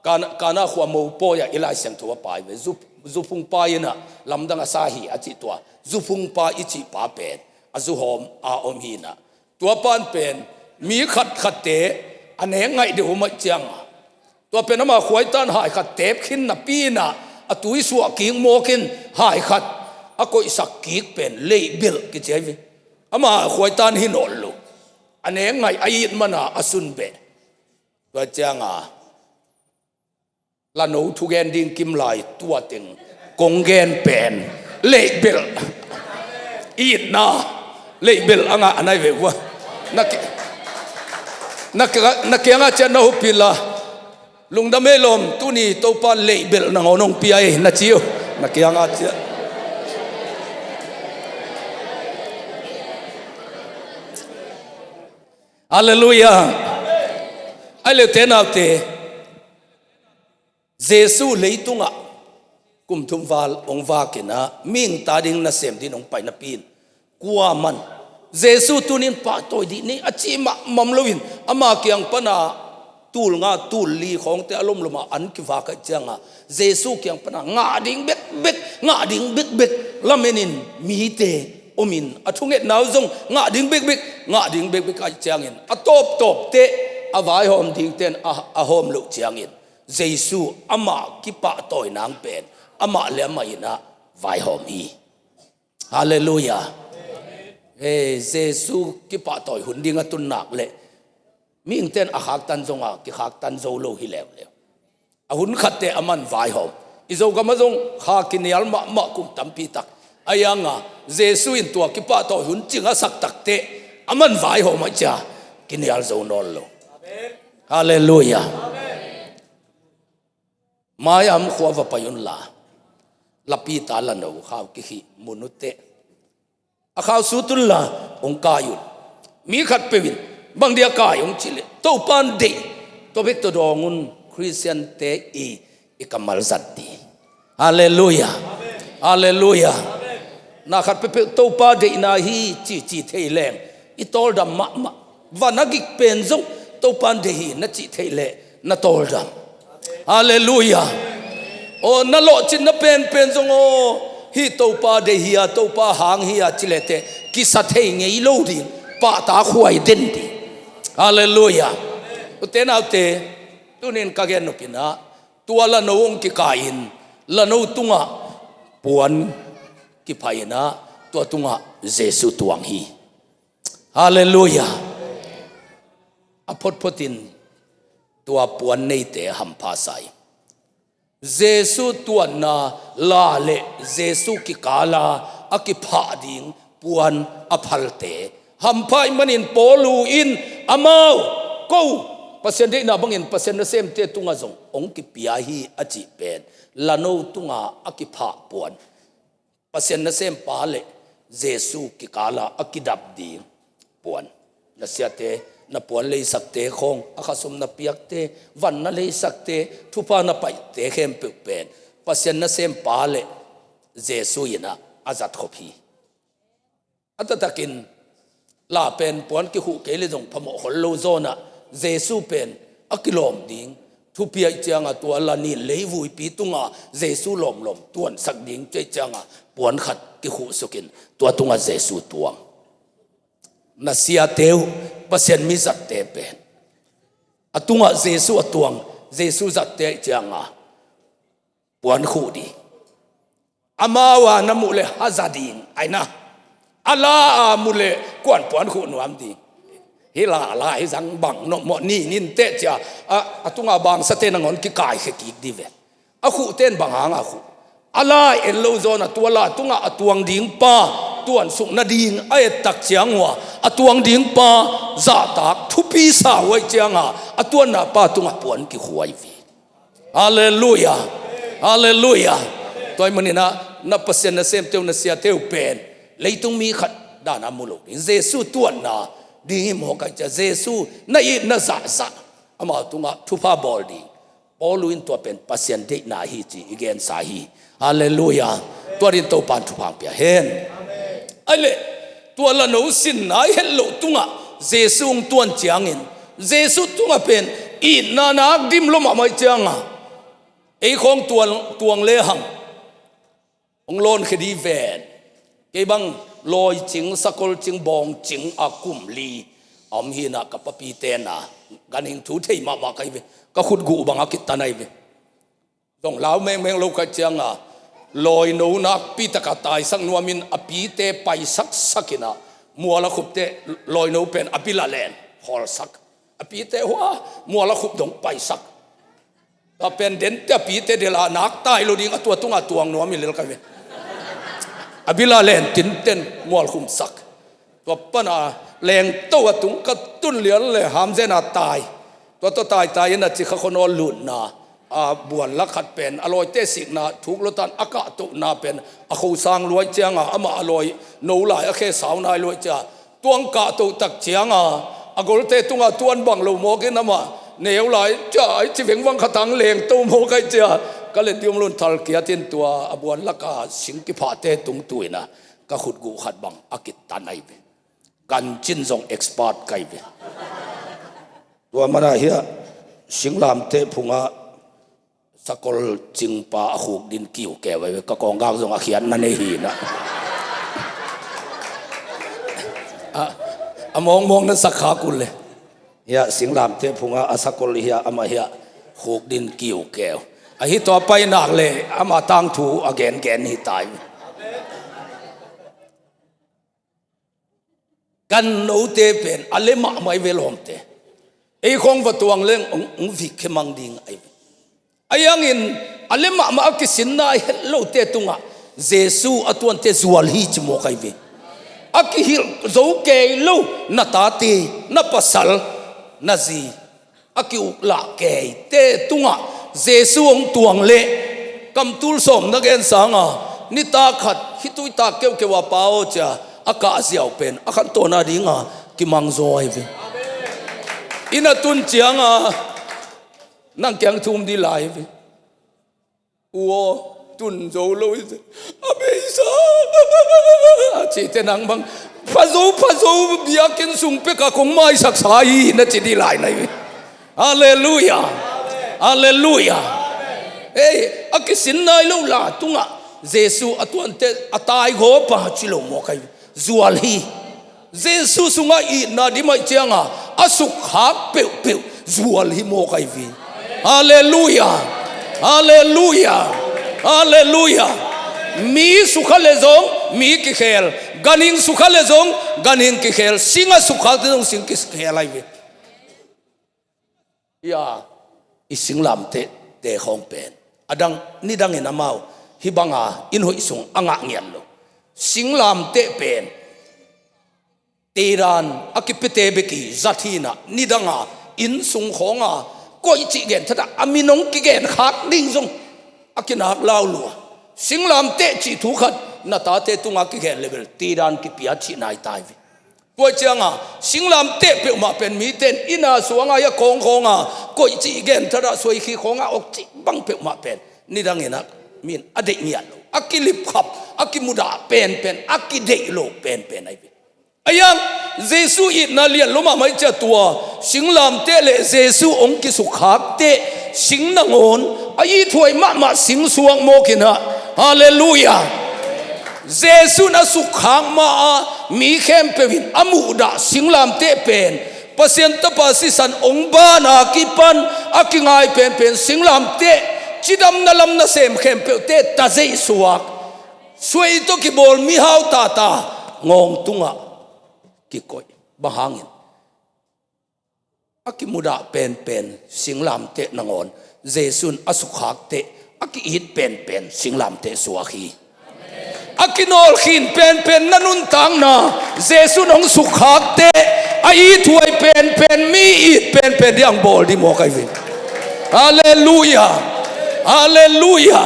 Kana, Kana khua mopawi ah i Lai Siangtho a pai ve. Zu, zuphungpa in ah lamdang a sa hi a cih tua. Zuphungpa i cih pa pen a zu hawm a om hi in ah, tua pan pen mi khatkhatte a nek ngaih deuh om ahih cianga, tua pen ama khuaitan hai khat teep khin napi in ah a tui suah kik mawk in hai khat a koihsak kik pen leibelh kici ahi ve. Ama khuaitan hi nawn lo. A nek ngaih a it mana a sun beh. Tua cianga lano thugen ding kim lai tua teng kong gen pen leibelh. Itna leibelh a ngah a nai ve ua. Na ki-, na ki-, na kiangah ciah na hupila. Lungdam ei lawm, tuni Topa leibelh nangawn hong pia ei na ci uh. Na kiangah ciah. Halleluiah. Ai leute naute, Jesu leitungah kum thum val hong vakinah mihing ta ding nasem din hong pai napi in, kuaman Jesu tunin pahtawi dih ni a cih mahmah loin ama kiang pana tul nga tul li khawngte a lomlomah an kivak ahih cianga Jesu kiang pana ngah ding bekbek, ngah ding bekbek lamenin mite omin a thungetna uh zong ngah ding bekbek, ngah ding bekbek ahih ciangin a tawptawpte a vaihawm dingten a, a hawm loh ciangin Jesu amah kipahtawi nang pen amah le amah inah vaihawm hi. Halleluiah. Hei, Jesu kipahtawi hun ding a tun nak leh mihingten a khaktan zonga kikhaktan zo lo hi leuleu. A hun khatte aman vaihawm. I Zogamah zong kha kinial mahmah kum tampi tak a ianga Jesu in tua kipahtawi hun cing a sak takteh aman vaihawm ahih cia kinial zo nawn lo. Halleluiah. Maiam khua va pai unla, lapita lano khau kikhih mun uhteh a khau sut unla hong kai un. Mi khatpeuh in bang dia kai hong cih leh Topa in deih, tua bek tawh dawng un. Khristiante i, i kammal zat dih. Halleluiah. Halleluiah. Na khat peuhpeuh Topa deihna hi cici thei leng i tawldam mahmah. Van a gik pen zong Topa in deih hi na cih theih leh na tawldam. Halleluiah. Aw, na lawhcinna penpen zong aw, hih Topa deih hi a, Topa hang hi a ci lehteh kisa thei ngei lo ding, pahtak huai den ding. Halleluiah. Ute naute, tunin ka gen nopinah tua lano hong kikai in lano tungah puan kiphainah tua tungah Jesu tuang hi. Halleluiah. A photphotin tua puan neite hampha sa hi. Jesu tuanna la le Jesu kikala a kiphah ding puan a phalte hampha ahih manin Paulu in amau, ko, Pasian deihna bangin Pasian nasemte tungah zong hong kipia hi a cih pen lano tunga a kiphah puan. Pasian nasempa le Jesu kikala a kidap ding puan. Na siate, na puan leisakte khawng, a khasum na piakte, van na leisakte, thupha na paihte khempeuh pen Pasian nasempa le Jesu inah a zatkhop hi. A taktakin la pen puan kikhuh kei le zong phamawh khol lo zawnah Jesu pen a kilawm ding thupi ahih cianga tua la nin leivuipi tunga Jesu lawmlawm tuansak ding cih cianga puan khat kikhuhsukin tua tungah Jesu tuang. Na siate uh, Pasian mi zatte pen a tungah Jesu a tuang, Jesu zatte ahih cianga puan khuh ding. Amau a na muh le haza ding aina. A la a muh le kuan puan khuh nuam ding. Hih la la hi zang bang nopmawh ni nin teh cia a, a tunga bangsate nangawn kikaikhia kik dih ve. A khuhten bang hanga khuh? A la en lo zawnah tua la tungah a tuang dingpa tuansuk nading a ettak ciang uh a, a tuang dingpa zahtak thupi sa uh ahih cianga a tuanna pa tungah puan kikhuai ve. Halleluiah. Halleluiah. Tua ahih maninah na Pasian nasemte uh, na siate uh pen leitung mi khat dana mu lo ding, Jesu tuanna ding hi mawk ahih ciah Jesu na it na zahzah amau tungah thupha bawl ding. Paulu in tua pen Pasian deihna hi ci i gensa hi. Halleluiah. Tua din Topan thupha pia hen. Aileh tua lano sinna i het loh tungah Jesu hong tuan ciangin Jesu tungah pen itna nak dim lo mahmah cianga ei khawng tuang, tuang lehang hong lawnkhia dih ven. Kei bang lawi cing, sakol cing, bawng cing a kum li a om hinah ka papi tena ganhing thu thei mahmah ka hi ve. Ka khutguh bang a kitan ahi ve. Zong lau mengmeng lo ka hih cianga lawino nakpi taka taisak nuamin a pite paisak sakinah mual a khupte lawino pen a bil a len khawlsak. A pite hua mual a khup dong paisak. Tua pen dente a pite dela nak tai lo ding a tua tunga tuang nuam i lel ka ve. A bil a len tinten mual khumsak. Tua pana Lengto a tung ka tun lian le hamzena tai. Tua tawh taitai in a ci kha khuanawl lutna, a buan lak khat pen a lawite sikna thuk lutan a kahtohna pen a khosang luai cianga amah a lawi no lai a khe sau nai luai cia. Tuang kahtoh tak cianga a golte tunga tuan bang lo mawkin amah neu lai cia ai ci vengvang khatang lengto mawk ai cia. Ka let diom lun thal kiatin tua a buan laka sing kiphahte tungtuina ka khutguh khat bang a kitan ai ve. Gancin zong expert kai ve. Tua mana hiah singlamteh phunga sakol cingpa a khuk din kiu keu ai ve. Ka kawnggak zong a khiatna nei hina. A, a mawngmawng na sakha kul le. Hiah singlamteh phunga a sakol hiah amah hiah khuk din kiu keu. Ahi tua painak le amah tangthu a gengen hi tai. Kan note pen a le mahmah i ve lawmte. Ei khong va tuang leng ong, ong vik khemang ding ai ve. Ai angin a le mahmah a kisinna a het lote tungah Jesu a tuante zual hi ci mawk ai ve. A kihilh zo kei lo na tate, na pasal, na zi a ki-uklah keite tungah Jesu hong tuang leh kamtul sawm na gen sanga nitak khat khitui tak keuhkeuh a pa aw cia a kahziau pen a khantawn a dinga kimangzaw ahi ve. Inn a tun cianga nang kiang thum dih lai hi ve. U aw, tun zo lo hi se. A beisa a cihte nang bang pha zo pha zo biakinn sung peka kong maisaksa hi na ci dih lai na hi. Halleluia. Halleluia. Ei, a kisin nai lo la tungah Jesu a tuante a taigawpa ci lo mawk ahi. Zual hi. Jesu sungah itna dimaih cianga a sukkhak peuhpeuh zual hi mawk ahi vi. Halleluia. Halleluia. Halleluia. Mi sukha le zong mi kikhel, ganhing sukha le zong ganhing kikhel, sing a sukkhakte zong sing kikhel ahi vi. Ia, i singlamteh te khawng pen a dang nidangin amau hih banga inn hoih sung a ngah ngiat lo. Singlamteh pen tedan a kipite beki zat hinah nidanga inn sung khawnga koih cih gen thatah a min hong kigen khak ding zong a kinak lau lua. Singlamteh cih thu khat na tate tunga kigen level tedan kipia cih nai tai ve. Tua cianga singlamteh peuhmah pen mite in ina suanga ia kawngkhawnga koih cih gen thada suaikhi khawnga awk cih bang peuhmah pen nidangin a min a deih ngiat lo, a kilipkhap, a kimudah penpen, a kideih lo penpen ahi ve. Aiang Jesu itna lian lo mahmah i cia tua singlamteh le Jesu hong kisukkhakte sing nangawn a ithuai mahmah sing suak mawkinah. Halleluia. Jesu in a sukkhak ma-a mi khempeuh in a muhdah singlamteh pen Pasian tapa sisan hong bana kipan a kingai penpen singlamteh cidamna lam nasem khempeuhte tazeih suak suai tawh kibawl mihau tata ngawng tungah kikoih. Bang hangin a kimudah penpen singlamteh nangawn Jesu in a sukhakteh a ki-it penpen singlamteh suak hi. A kinawlkhin penpen na nuntakna Jesu in hong sukhakteh a ithuai penpen mi it penpen diang bawl di mawk ahi vin. Halleluia. Halleluia.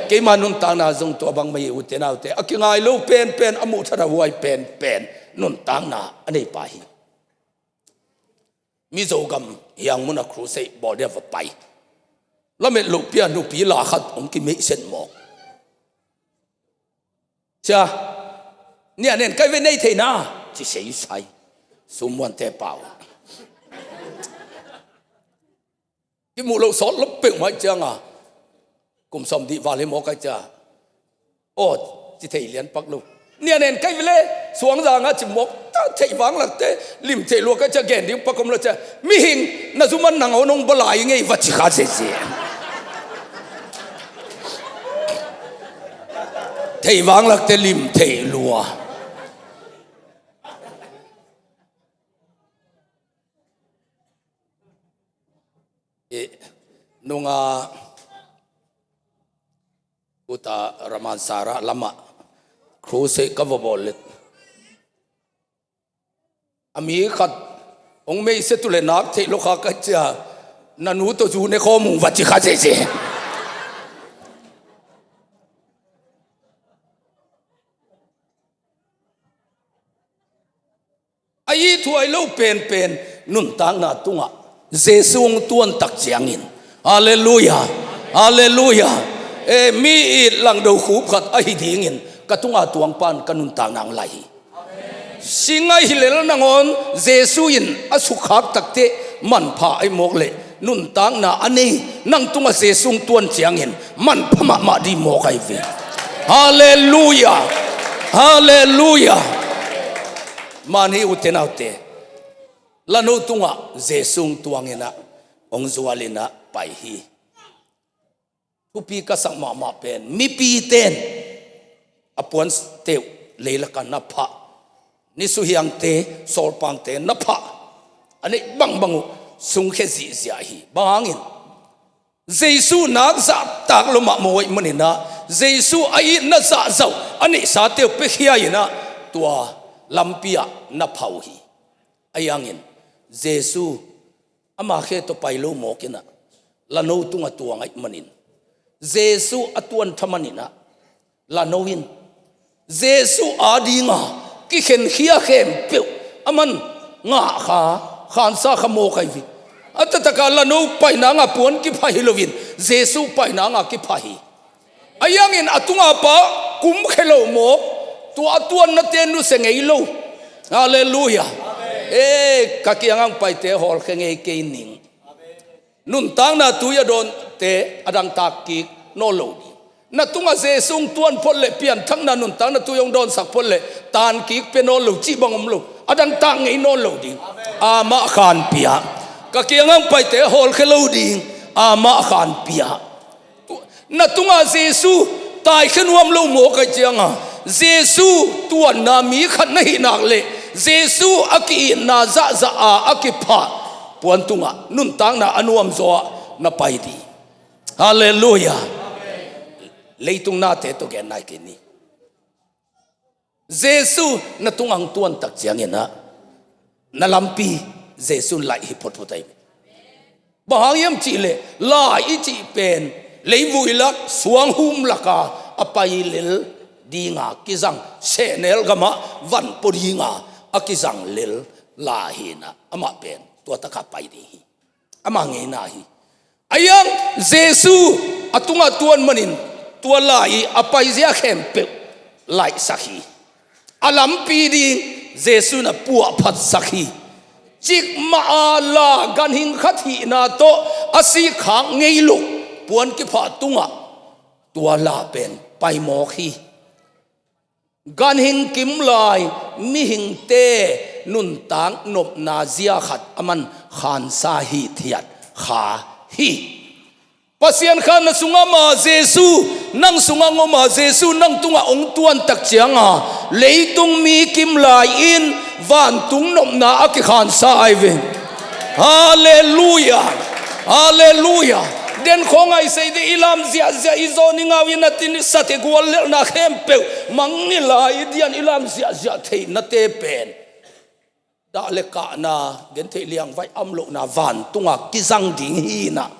Keima nuntakna zong tua bang mai ute naute a kingai lo penpen a muhthada huai penpen nuntakna a nei pa hi. Mizo gam hiang muna crusade bawl dia va pai. Lamet lohpia nupi la khat hong kimeihset mawk. Cia nia nen kai ve nei theina ci seisai. Sumuante pau kimuh lo sawt lo peuhmah cianga kum sawm dih val hi mawk ai cia. Aw, ci thei lian pak lo. Nia nen kai vele suangzanga ci mawk ta theih vanglakte lim theih lua kai cia gen ding pak om lo cia. Mihing na zuman nang aw nong balai ngei va ci kha sese. Theih vanglakte lim theih lua. Eh, nunga uta Ramansara lama crusade ka va bawl let. A mi khat hong meise tu le nak theih lo kha ka cia, na nu tawh zu ne khawm ung va ci kha zeizei. A ithuai lo penpen nuntakna tungah Jesu hong tuantak ciangin, halleluia, halleluia. E, mi it langdo khup khat ahi dingin ka tunga tuangpan ka nuntakna hong lai hi. Singai hilel nangawn Jesu in a sukkhak takte manpha ahi mawk leh nuntakna a nei nang tungah Jesu hong tuan ciangin manpha mahmah dih mawk ahi ve. Halleluia. Halleluia. Man hi ute naute, lano tungah Jesu hong tuanginah hong zualinah pai hi. Thupi ka sak mahmah pen mipiten a puan teuh leilakah na phah, nisuhiangte sawlpangte na phah a neih bangbang uh sungkhia zihziah hi. Bang hangin Jesu nak zahtak lo mahmah uh ahih maninah Jesu a itna zahzah uh a neihsate uh piakhia inah tua lampi ah na phah uh hi. Ahi hangin Jesu ama khe tawh pai lo mawkinah lano tungah tuang ahih manin Jesu a tuantha maninah lano in Jesu adinga kikhenkhia khempeuh aman ngah kha, khansa kha mawk ahi ve. A taktakah lano painanga puan kipha hi loin Jesu painanga kipha hi. Ahi hangin a tunga pa kumkhia lo mawk, tua a tuannate nusia ngei lo. Halleluia. E, ka kiangah hong paite hawlkhia ngei kei ning. Nuntakna tui a dawnte a dangtak kik nawn lo ding. Na tungah Jesu hong tuan phot le pianthakna nuntakna tui hong dawnsak phot le tankik pia nawn lo cih bang om lo. A dangtak ngei nawn lo ding. Amah khanpia. Ka kiangah hong paite hawlkhia lo ding. Amah khanpia. Na tungah Jesu taikhia nuam lo mawk ahih cianga Jesu tuanna mi khat na hih nak leh Jesu a ki-itna zahzah a a kiphah puan tungah nuntakna a nuamzaw ah na pai ding. Halleluia. Leitung nate tawh gen nai kei ni. Jesu na tungah hong tuantak cianginah na lampi Jesu in laih hi photphot ahi. Bang hang hiam cihleh lai i cih pen leivui lak suanghum laka a pai lel dinga kizang, sehnel gamah van pua dinga a kizang lel lai hinah amah pen tua takah pai ding hi. Ama ngeina hi. Ahi hang Jesu a tungah tuan manin tua lai i a paizia khempeuh laihsak hi. A lampi ding Jesu in a puahphatsak hi. Cikmah a la ganhing khat hihna tawh a sikkhak ngei loh puan kiphah tungah tua la pen paimawk hi. Ganhing kimlai mihingte nuntak nopna zia khat aman khansa hithiat kha hi. Pasian kha na sungah om a, Jesu nang sungah om a, Jesu nang tungah hong tuantak cianga leitung mi kimlai in vantung nopna a kikhansa ahi ve. Halleluia. Halleluia. Den khawng a i sei dih, i lam ziahziah, i zawn i ngau i nat i sate guallelhna khempeuh mangngilh a i dian i lam ziahziah theihnate pen dah le kahna, gentheih liangvai om lohna vantunga kizang ding hinah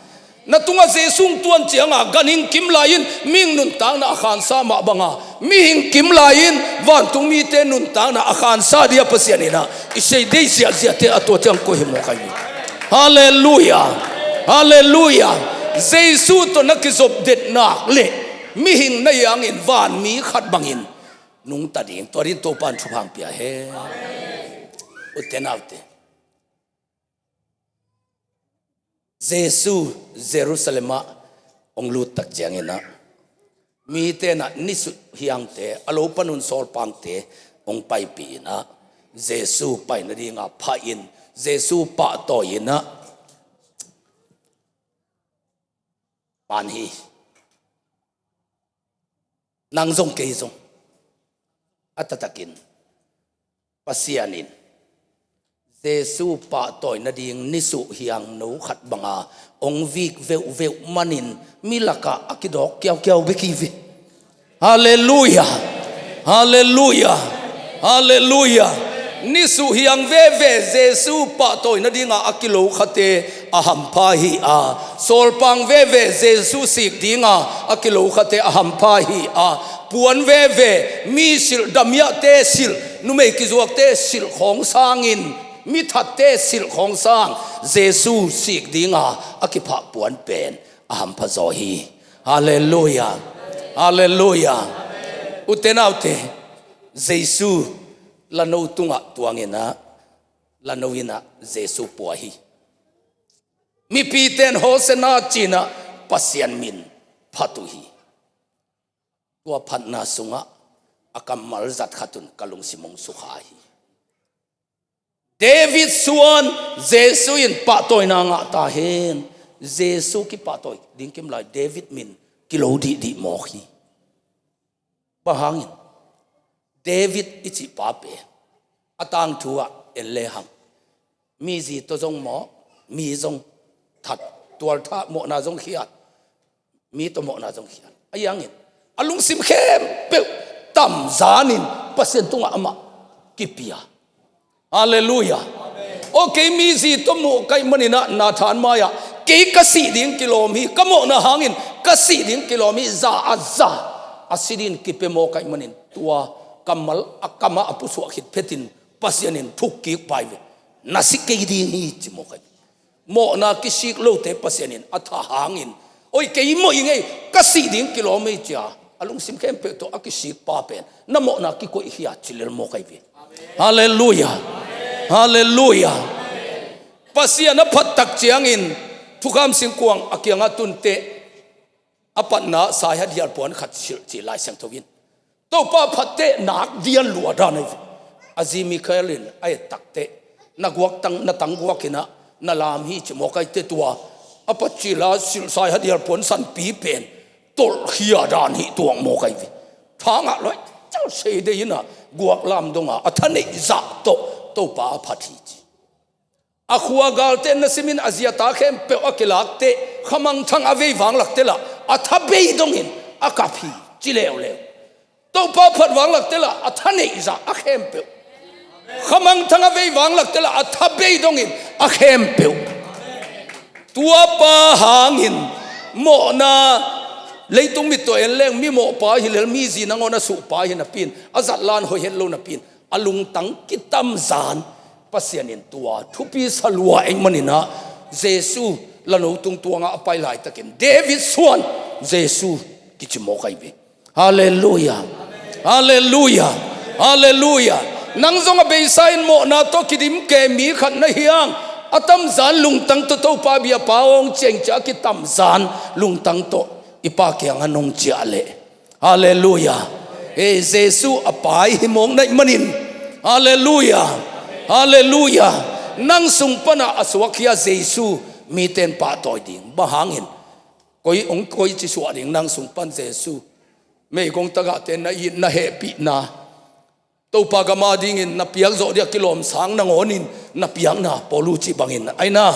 na tungah Jesu hong tuan cianga ganhing kimlai in mihing nuntakna a khansa mah banga mihing kimlai in vantung mite nuntakna a khansa dia Pasian inah i sei dei ziahziahte a tua ciang koih hi mawk ahi. Halleluia. Halleluia. Jesu tawh na kizop det nak leh mihing na hi hangin vanmi khat bangin nungta ding. Tua ding Topa'n thupha hong pia hen. Ute naute, Jesu Jerusalem ah hong luttak cianginah mite inah nisuh hiangte, a lo panun sawlpangte hong paipih inah Jesu pai nadinga phahin Jesu pahtawi inah man hi. Nang zong kei zong a taktakin Pasian in Jesu pahtawi nading nisuh hiangno khat banga hong vik veuhveuh manin mi lakah a kidawk kiaukiau bek hi ve. Halleluia. Halleluia. Halleluia. Nisuh hiang veve Jesu pahtawi nadinga a kilo khate a hampha hi a, sawlpang veve Jesu sik dinga a kilo khate a hampha hi a, puan veve, mi silh, damiahte silh, numei kizuakte silh khawng sangin, mi thatte silh khawng sang Jesu sik dinga a kiphah puan pen a hampha zaw hi. Halleluia. Halleluia. Ute naute, Jesu lano tungah tuangin ah, lano in ah Jesu pua hi. Mipite in Hosanna ci-in ah Pasian min phat uh hi. Tua phatna sungah a kammal zat khat un ka lungsim hong sukha hi. David suan Jesu in pahtawina ngah ta hen. Jesu kipahtawi ding kim lai, David min kilo dihdih mawk hi. Bang hangin? David i cih pa pen a tangthu ah en lehang, mi zi tawh zong mawh, mi zong that, tualthah, mawhna zong khiat, mi tawh mawhna zong khiat. Ahi hangin a lungsim khempeuh tamzanin Pasian tungah amah kipia. Halleluia. Aw, kei mi zi tawh mawh ka hih manin ah, Nathan mai-ah kei ka sih ding kilawm hi, ka mawhna hangin ka sih ding kilawm hi, za a za a si dingin kipia mawk ka hih manin, tua kammal a kamah a pusuah khit phetin Pasian in thuk kik pai ve. Na si kei ding hi, ci mawk ka hih. Mawhna kisik lote Pasian in a tha hangin, oi, kei mawh ing ei, ka sih ding kilawm ei, ci-a a lungsim khempeuh tawh a kisik pa pen na mawhna kikoih hi a, ci lel mawk ka hih ve. Halleluia. Halleluia. Pasian a phat tak ciangin thukham singkuang a kiangah tun teh, a patna saihat hial puan khat silh ci Lai Siangtho in. Topa phat teh nak dian lua dan ahi ve. A zi Mikhael in a et tak teh, na guaktang, na tang guak in ah na lam hi, ci mawk ka hih teh, tua a pat cil a silh saihat hial puan sanpi pen tolh khia dan hi tuak mawk ka hih ve. Thangah loi cial sei dei in ah guak lam dong a, a thaneih zah tawh Topa a phat hi, ci. A khua galte na sim in, a zi a ta khempeuh a kilak teh, khamangthang a vei vanglak teh lah a tha bei dongin a kap hi, ci leuleu. Topa phat vanglak teh lah a thaneih zah a khempeuh, khamangthang a vei vanglak teh lah a tha bei dongin a khempeuh. Tua pa hangin mawhna, leitung mit tawh en leng mi mawh pa hi lel, mi zi nangawn a suh pa hi napi-in, a zat lan hoih het lo napi-in, a lungtang kitamzan Pasian in tua thupi sa lua ahih manin ah, Jesu lano tung tuangah a pai laitakin David suan Jesu kici mawk ka hih ve. Halleluia. Halleluia. Halleluia. Nang zong a beisa in mawhna tawh kidim kei mi khat na hi hang, a tamzan lungtang tawh Topa bia pa hong ciah ing, ci-a kitamzan lungtang tawh i Pa kiangah nong ciah leh, halleluia, ei, Jesu a pai hi mawk na hih manin, halleluia. Halleluia. Nang sung panah a suak hi a Jesu, mite in pahtawi ding. Bang hangin? Koi, hong koici suah ding nang sung pan Jesu? Meigong tagahte na it, na hehpihna, Topa gam a dingin na piak zawh ding a kilawm sang nangawnin na piakna, Paul cih bangin, aina,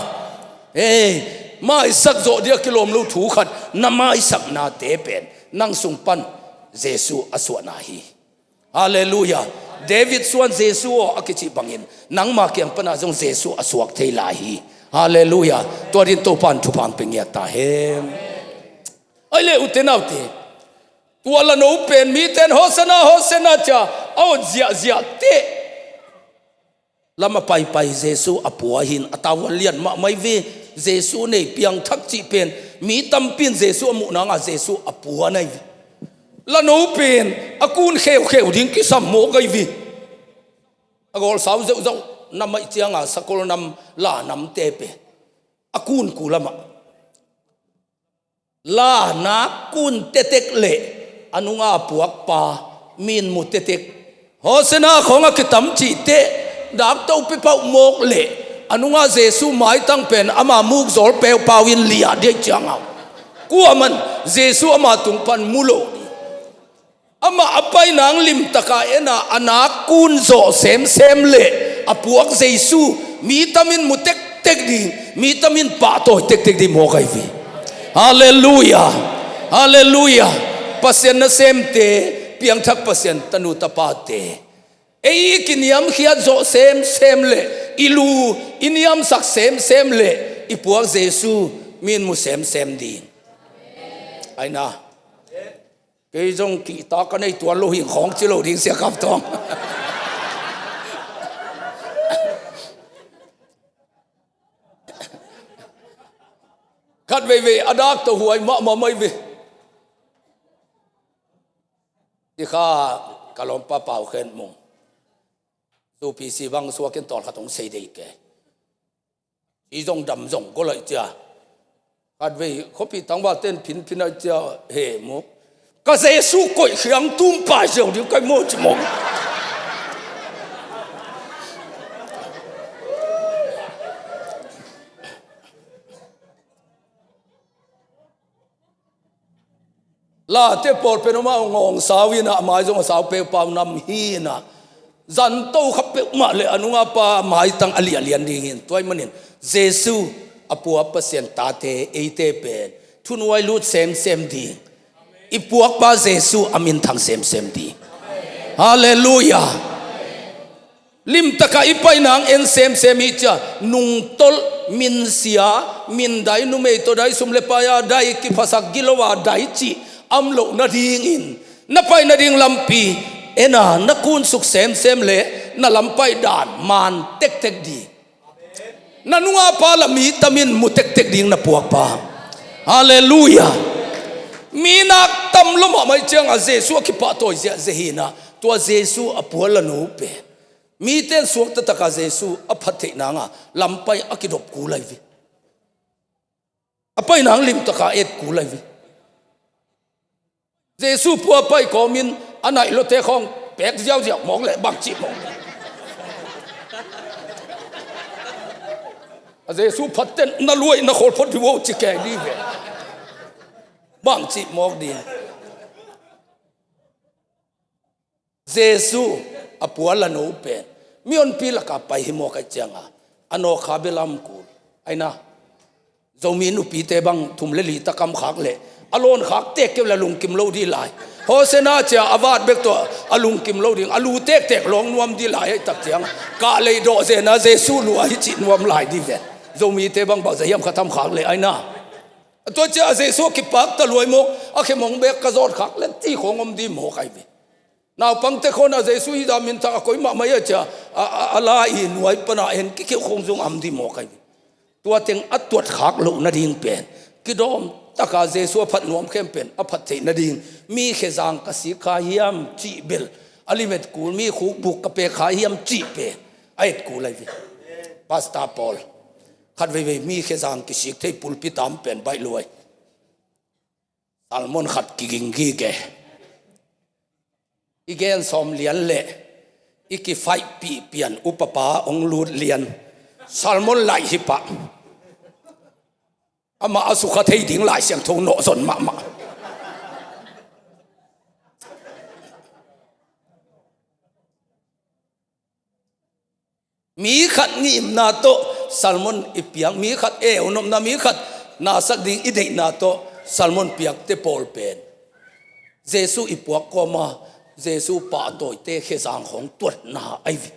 ei, maisak zawh ding a kilawm lo thu khat, na maisaknate pen nang sung pan Jesu a suahna hi. Halleluia. David suan Jesu aw a kicih bangin nangma kiang pana zong Jesu a suak thei lai hi. Halleluia. Tua dingin Topa in thupha hong pia ngiat ta hen. Ai le, ute naute, tua lano pen mite in Hosanna, Hosanna ci-a a awt ziahziah teh, lam a paipai Jesu a pua hi-in, a tavuan lian mahmah hi ve. Jesu nei piangthak cih pen mi tampi in Jesu a muh nanga Jesu a pua na hi ve. Lano pen a kun kheukheu ding kisam mawk ahi ve. A gawlsau zeuhzauh nam ahih cianga sakol nam, la namte pen a kun kul amah. La nak kun tektek le a nunga puakpa mi in mu tektek, Hosanna khawng a kitam cih teh, dak to pipauh mawk le a nunga Jesu maitang pen ama muk zawl peupau in liah ding ahih cianga, kuaman Jesu ama tung pan mu lo ding. Amah a pai nang limtaka en a, a nak kun zawh semsem le a puak Jesu mi tamin mu tektek ding, mi tamin pahtawi tektek ding mawk ahi ve. Halleluia. Halleluia. Pasian nasemte, piangthak Pasian tanu tapate, Ei i kiniamkhiat zawh semsem leh, i lu i niamsak semsem leh, i puak Jesu mi in mu semsem ding. Aina. Kei zong kihta ka nei tuan lo hing khawng ci lo ding, Sia Kap Thawng. Khat veivei a dak tawh huai mahmah mai ve. Ti kha ka lawmpa Pau Khen Mung. Zu P C bang suak in tawlkhat hong sei dei ke. I zong dam zong ko lai cia. Khat vei khuapi tangval ten phinphin ai cia he mu. Ka Jesu koih khiang tum pai ziau ding kai maw ci maw. Late pawl pen om a ngawng sau hi na, a mai zong a sau peupau nam hi na. Zanto kha peuhmah le a nunga pa maitang a liahlian ding hin. Tua ahih manin Jesu a pua Pasian tate eite pen thunuai lut semsem ding. I puakpa Jesu a minthang semsem ding. Halleluiah. Limtaka i painang en semsem hi cia, nungtolh, minsia, mindai, numei tawh dai, sum le paia dai, kiphasak gilo a dai cih a om loh nadingin na pai nading lampi en a, na kunsuk semsem le na lampai dan man tektek ding. Na nunga pa la mi tamin mu tektek ding na puakpa. Halleluiah. Mi nak tam lo mahmah cianga Jesu a kipahtawi ziahziah hi na, tua Jesu a pua la nu pen mite in suakta taka Jesu a phat theih nanga lampai a kidop kul lai ve. A painang limtaka et kul lai ve. Jesu pua pai kawmin a naih lote khawng pek ziauziau mawk le bangci mawk. A Jesu phatten na luai na khawl phot diu aw ci kei di ve. Bangci mawk di. Jesu a pua la no pen mi honpi laka pai hi mawk ai cianga a nawkha belam kul. Aina. Zomi nupite bang thum le li takam khak le a lawn khak tek keu le a lungkim lo di lai. Hosana cia a vat bek tawh a lungkim lo ding, a lu tektek lawng nuam di lai ai tak cianga kah lei dawh zena Jesu lu ahi cih nuam lai di ve. Zomite bang bang zahiam khatam khak le aina. A tua cia a Jesu a kipakta luai mawk a khemong bek ka zawt khak le ti khawng om di mawk ai ve. Naupangte khawna Jesu i dah minthang a koi mahmah ia cia a, a, a la i nuai pana en kikeuh khawng zong am di mawk ai ve. Tua teng a tuat khak loh nading pen kidawm taka Jesu a phat nuam khempeuh a phat theih nading mi khezang ka sik kha hiam cih bel a limet kul mi khukbuk ka pek kha hiam cih pen a et kul ai ve. Pastor Paul khat veivei mi khezang kisik thei pulpit am pen baih luai. Salmon khat kiging gige. I gen sawm lian le i kifaihpih pian upapa hong lut lian. Salmon laih hi pah. Amah a sukha thei ding Lai Siangtho nawhzon mahmah. Mi khat ngimna tawh salmon i piak, mi khat eunopna, mi khat nasak ding i deihna tawh salmon piakte pawl pen Jesu i puak kawma Jesu pahtawite khezang khawng tuatna ai ve.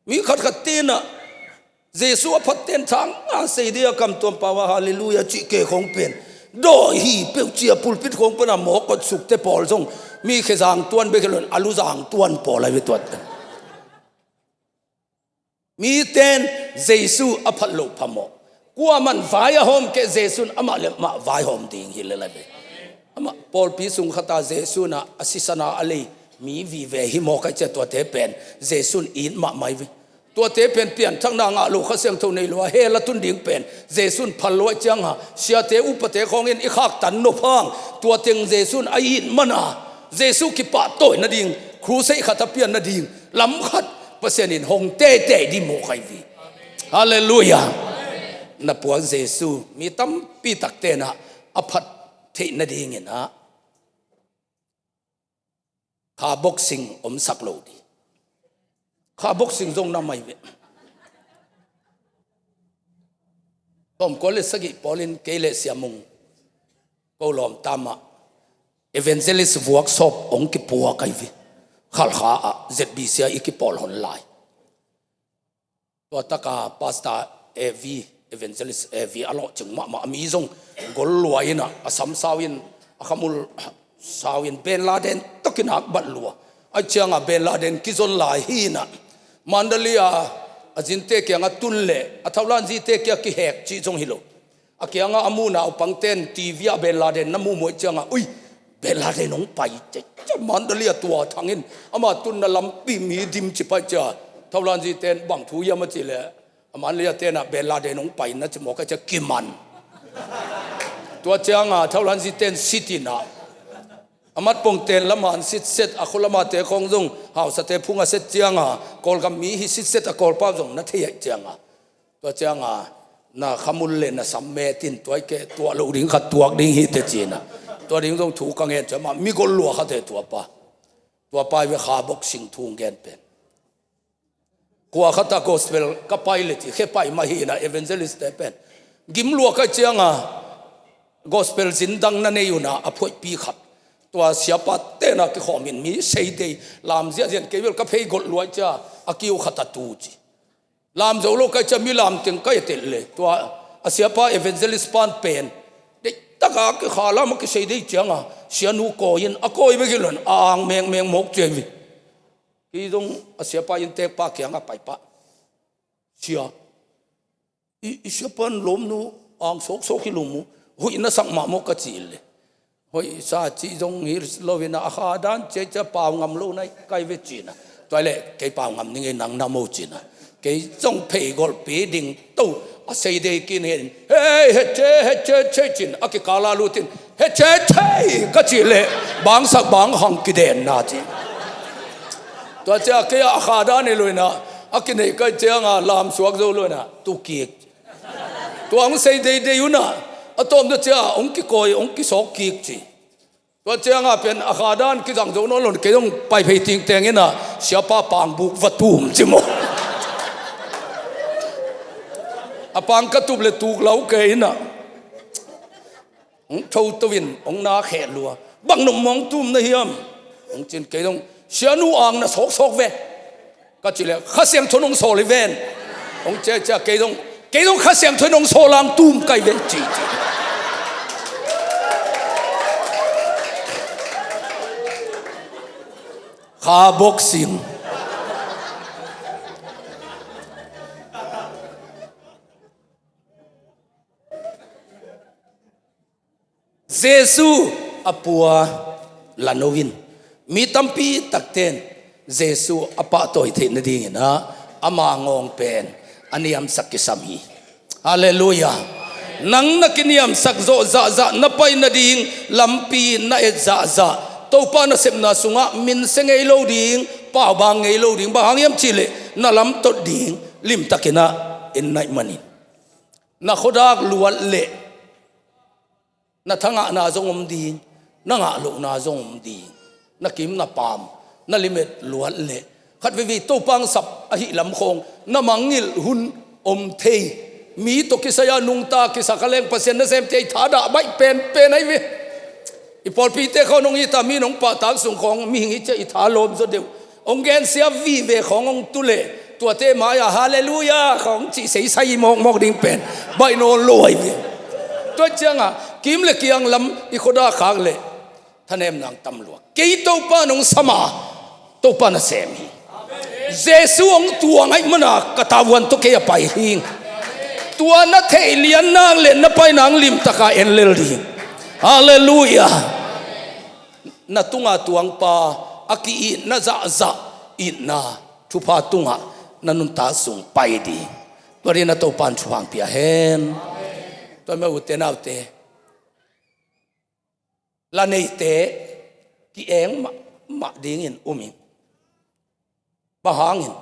Mi khatkhat tenah Jesu a phatten thang a sei dia kam tuam pau a halleluia cih ke khawng pen dawh hi peuh cia pulpit khawng pana mawk kawt sukte pawl zong mi khezang tuan bek hi loin a luzang tuan pawl ai ve tuat. Miten Jesu a phat loh phamawh. Kuaman vai a hawm keh Jesu in amah le mah vaihawm ding hi le lai ve. Amah pawlpi sung khata Jesu in a sisana a lei mi vive hi mawk ai cia tuate pen Jesu in it mahmah ai ve. Tuate pen pianthakna ngah lo Kha Siangtho nei lo a hell a tun ding pen Jesu in phal lo ai cianga siate upate khawngin i khaktan nop hang tua teng Jesu in a it mana Jesu kipahtawi nading crusade khat a pian nading lam khat Pasian in hong teitei di mawk ai ve. Halleluia. Na puak Jesu mi tampi tak tenah a phat theih nadingin ah kha boxing omsak lo di. Kha boxing zong na mai ve. Tawmkua le sagih pawlin kei le siamung ko lawm tamah evangelist workshop hong kipuak ai ve. Khalkha ah Z B C ah i kipawl hon lai. Tua taka Pastor A V, Evangelist A V a lawhcing mahmah, a mi zong gol lua inah, a sam sau in, a khamul sau in, Bin Laden tawh kinak bat lua. Ahih ciangah Bin Laden kizon lai hi inah, Mandalay ah a zinte kiangah tun leh a tholan zite kia kihek cih zong hi lo. A kiangah a mu naupangten T V ah Bin Laden na muhmuh ciangah, ui, Bin Laden hong pai, ci, ci, Mandalay ah tua thangin ama tunna lampi mi dim ci pai cia. Tholan ziten bang thu hiam a cih leh, a Mandalay ah tenah Bin Laden hong pai na ci mawk a cia kiman. Tua ciangah tholan ziten sit inah, a matpongten laman sitset, a khulamate khawng zong hausate phung a set ciangah, Kawlgam mi hi sitset a Kawlpau zong na thei ahih ciangah. Tua ciangah, na khamul le na sam met in, tua i keh tuah loh ding khat tuak ding hi teh ci inah. Tua ding zong thu ka ngen ciangah, mi gol lua khat e tua pa. Tua pa i ve kha boxing thu ngen pen. Khua khat ah gospel ka pai le ci, khe pai mah hi inah evangelist te pen. Gim lua ka hih ciangah, gospel zin dang na nei unah a phuaihpi khat. Tua siapa tenah kikhawm in mi sei dei, lam ziahziah in kei bel ka phei golh lua cia, a kiu khat a tu ci. Lam zo lo ka hih ciang mi lam teng ka et et le. Tua a siapa evangelist pan pen, deihtak a kikha lam a kisei dei ciangah, sianu kawi in, a kawi bek hi lo in, a ang mengmeng mawk cia hi ve. Kei zong a siapa inntek pa kiangah pai pah. Sia, i, i siapa in lawmnu ang sawksawk hi lo mu, huih na sak mah maw ka ci le. Hoih sa cih zong hi lo inah, a kha dan ciacia pau ngam lo na hi kai ve ci inah. Tua leh kei pau ngam ning ei, nang na maw ci inah. Kei zong phei golhpi ding to, a sei dei kin hen. Hei, he ce, he ce, ce ci in, a kikal ah lut in, he ce, ce ka cih leh, bangsak bang hang kidenna ci. Tua cia kei a kha dan hi lo inah, a kinei ka hih ciangah lam suak zo lo inah, tu kik. Tua hong sei deidei unah, a tawpna cia hong kikawi, hong kisawk kik ci. Tua ciangah pen a kha dan kizang zo nawn lo in, kei zong pai phei tingteng inah, siapa pangbuk va tum ci maw. A pang ka tup le tuk lo kei inah. Hong tho to in, hong na kheh lua. Bang nop mawng tum na hiam? Hong ci in, kei zong, sianu ang na sawksawk ve ka cih leh, Kha Siangtho in hong sawl hi ven. Hong ciacia kei zong, kei zong Kha Siangtho in hong sawl ang tum kai ve ci ci. Kha boxing. Jesu a pua la no in, mi tampi takten Jesu a pahtawi theih nadingin ah ama ngawng pen a niamsak kisam hi. Halleluiah. Nang na kiniamsak zawh zahzah, na pai nading lampi na et zahzah, Topa nasepna sungah minsia ngei lo ding, paubang ngei lo ding, bang hang hiam cih leh na lamtot ding limtakin ah en na hih manin. Na khuadak luat leh na thangahna zong om ding, na ngah lohna zong om ding. Na kim na paam, na limit luat leh khat veivei Topa hong sap ahih lam khawng na mangngilh hun om thei. Mi tawh kisai-a nungta kisa kha leng Pasian nasemte i thadah baih penpen ahi ve. I pawlpite khawng hong it a, mi in hong pahtak sung khawng mihing hi ciah i tha lawm zaw deuh. Hong gensia vive khawng hong tu leh tuate mai-ah Halleluiah khawng cih seisai i mawkmawk ding pen baih nawn lo ahi ve. Tua ciangah kim le kiang lam i khuadak khak leh thanemna hong tam lua. Kei Topa in hong sam a, Topa nasem hi. Jesu hong tuang ahih mana ka tavuan tawh kei a pai hi. Tua na theih lian nang leh na pai nang limtaka en lel ding. Halleluiah. Na tunga tuangpa a ki-itna zahzah itna thupha tungah na nuntak sung pai ding. Tua dingin ah Topa in thupha hong pia hen. Tua mah ute naute, la neite ki-eng mahmah dingin um in. Bang hangin?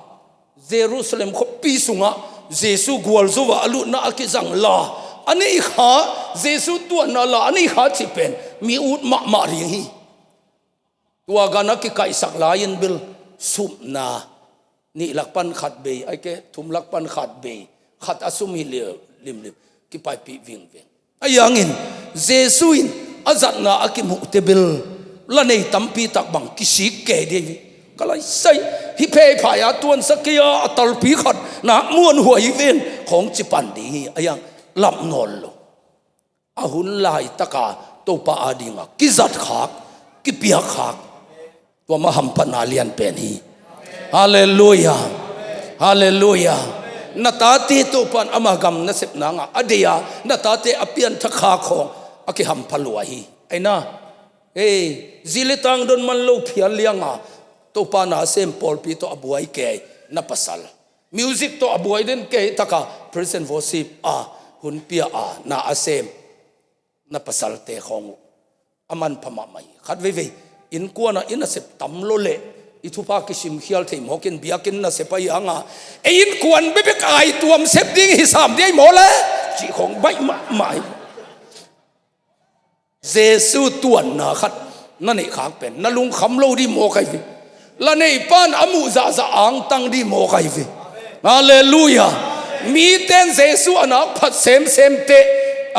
Jerusalem khuapi sungah Jesu gualzo-a a lutna a kizang la a neih kha, Jesu tuanna la a neih kha cih pen mi ut mahmah ding hi. Tua gan a kikaihsak lai-in bel supna nih lak pan khat bei, ahih keh thum lak pan khat bei, khat a sum hi liau limlim, kipaipih vingveng. Ahi hangin Jesu in a zatna a kimuhte bel la nei tampi tak bang kisik kei ding hi. Ka lai sai, hih phei phai a tuansak kei a, a talpi khat na muanhuai ven khawng ci pan ding hi, a hiang lap nawn lo. A hun laitaka Topa adinga kizat khak, kipiak khak, tua mah hamphatna lian pen hi. Halleluiah. Halleluiah. Na tate Topa in ama gam nasep nanga a deih a, na tate a pianthak khak khawng a kihampha lua hi. Aina, ei, zi le tang don man lo phial lianga Topa na a sem pawlpi tawh a buai kei na pasal, music tawh a buai den kei taka praise and worship a hun pia a na a sem na pasalte khawng uh a manpha mahmah hi. Khat veivei innkuan ah i nasep tam lo leh i thupha kisim khial thei mawk in, biakinn nasep a hiang a, ei innkuan bekbek a i tuam sep ding hi sam ding a hi maw le, cih khawng baih mahmah hi. Jesu tuanna khat na neih khak pen na lungkham lo ding maw kai ve. La neipan a muh zahzah angtang ding maw kai ve. Halleluiah. Miten Jesu a nak phat semsem teh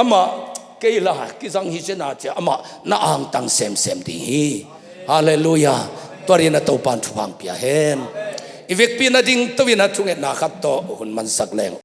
amah kei la kizang hi cina cia amah na angtang semsem ding hi. Halleluiah. Tua ri na Topan thupha pia hen. I vekpi na ding to in a thungetna khat tawh hun mansak leng.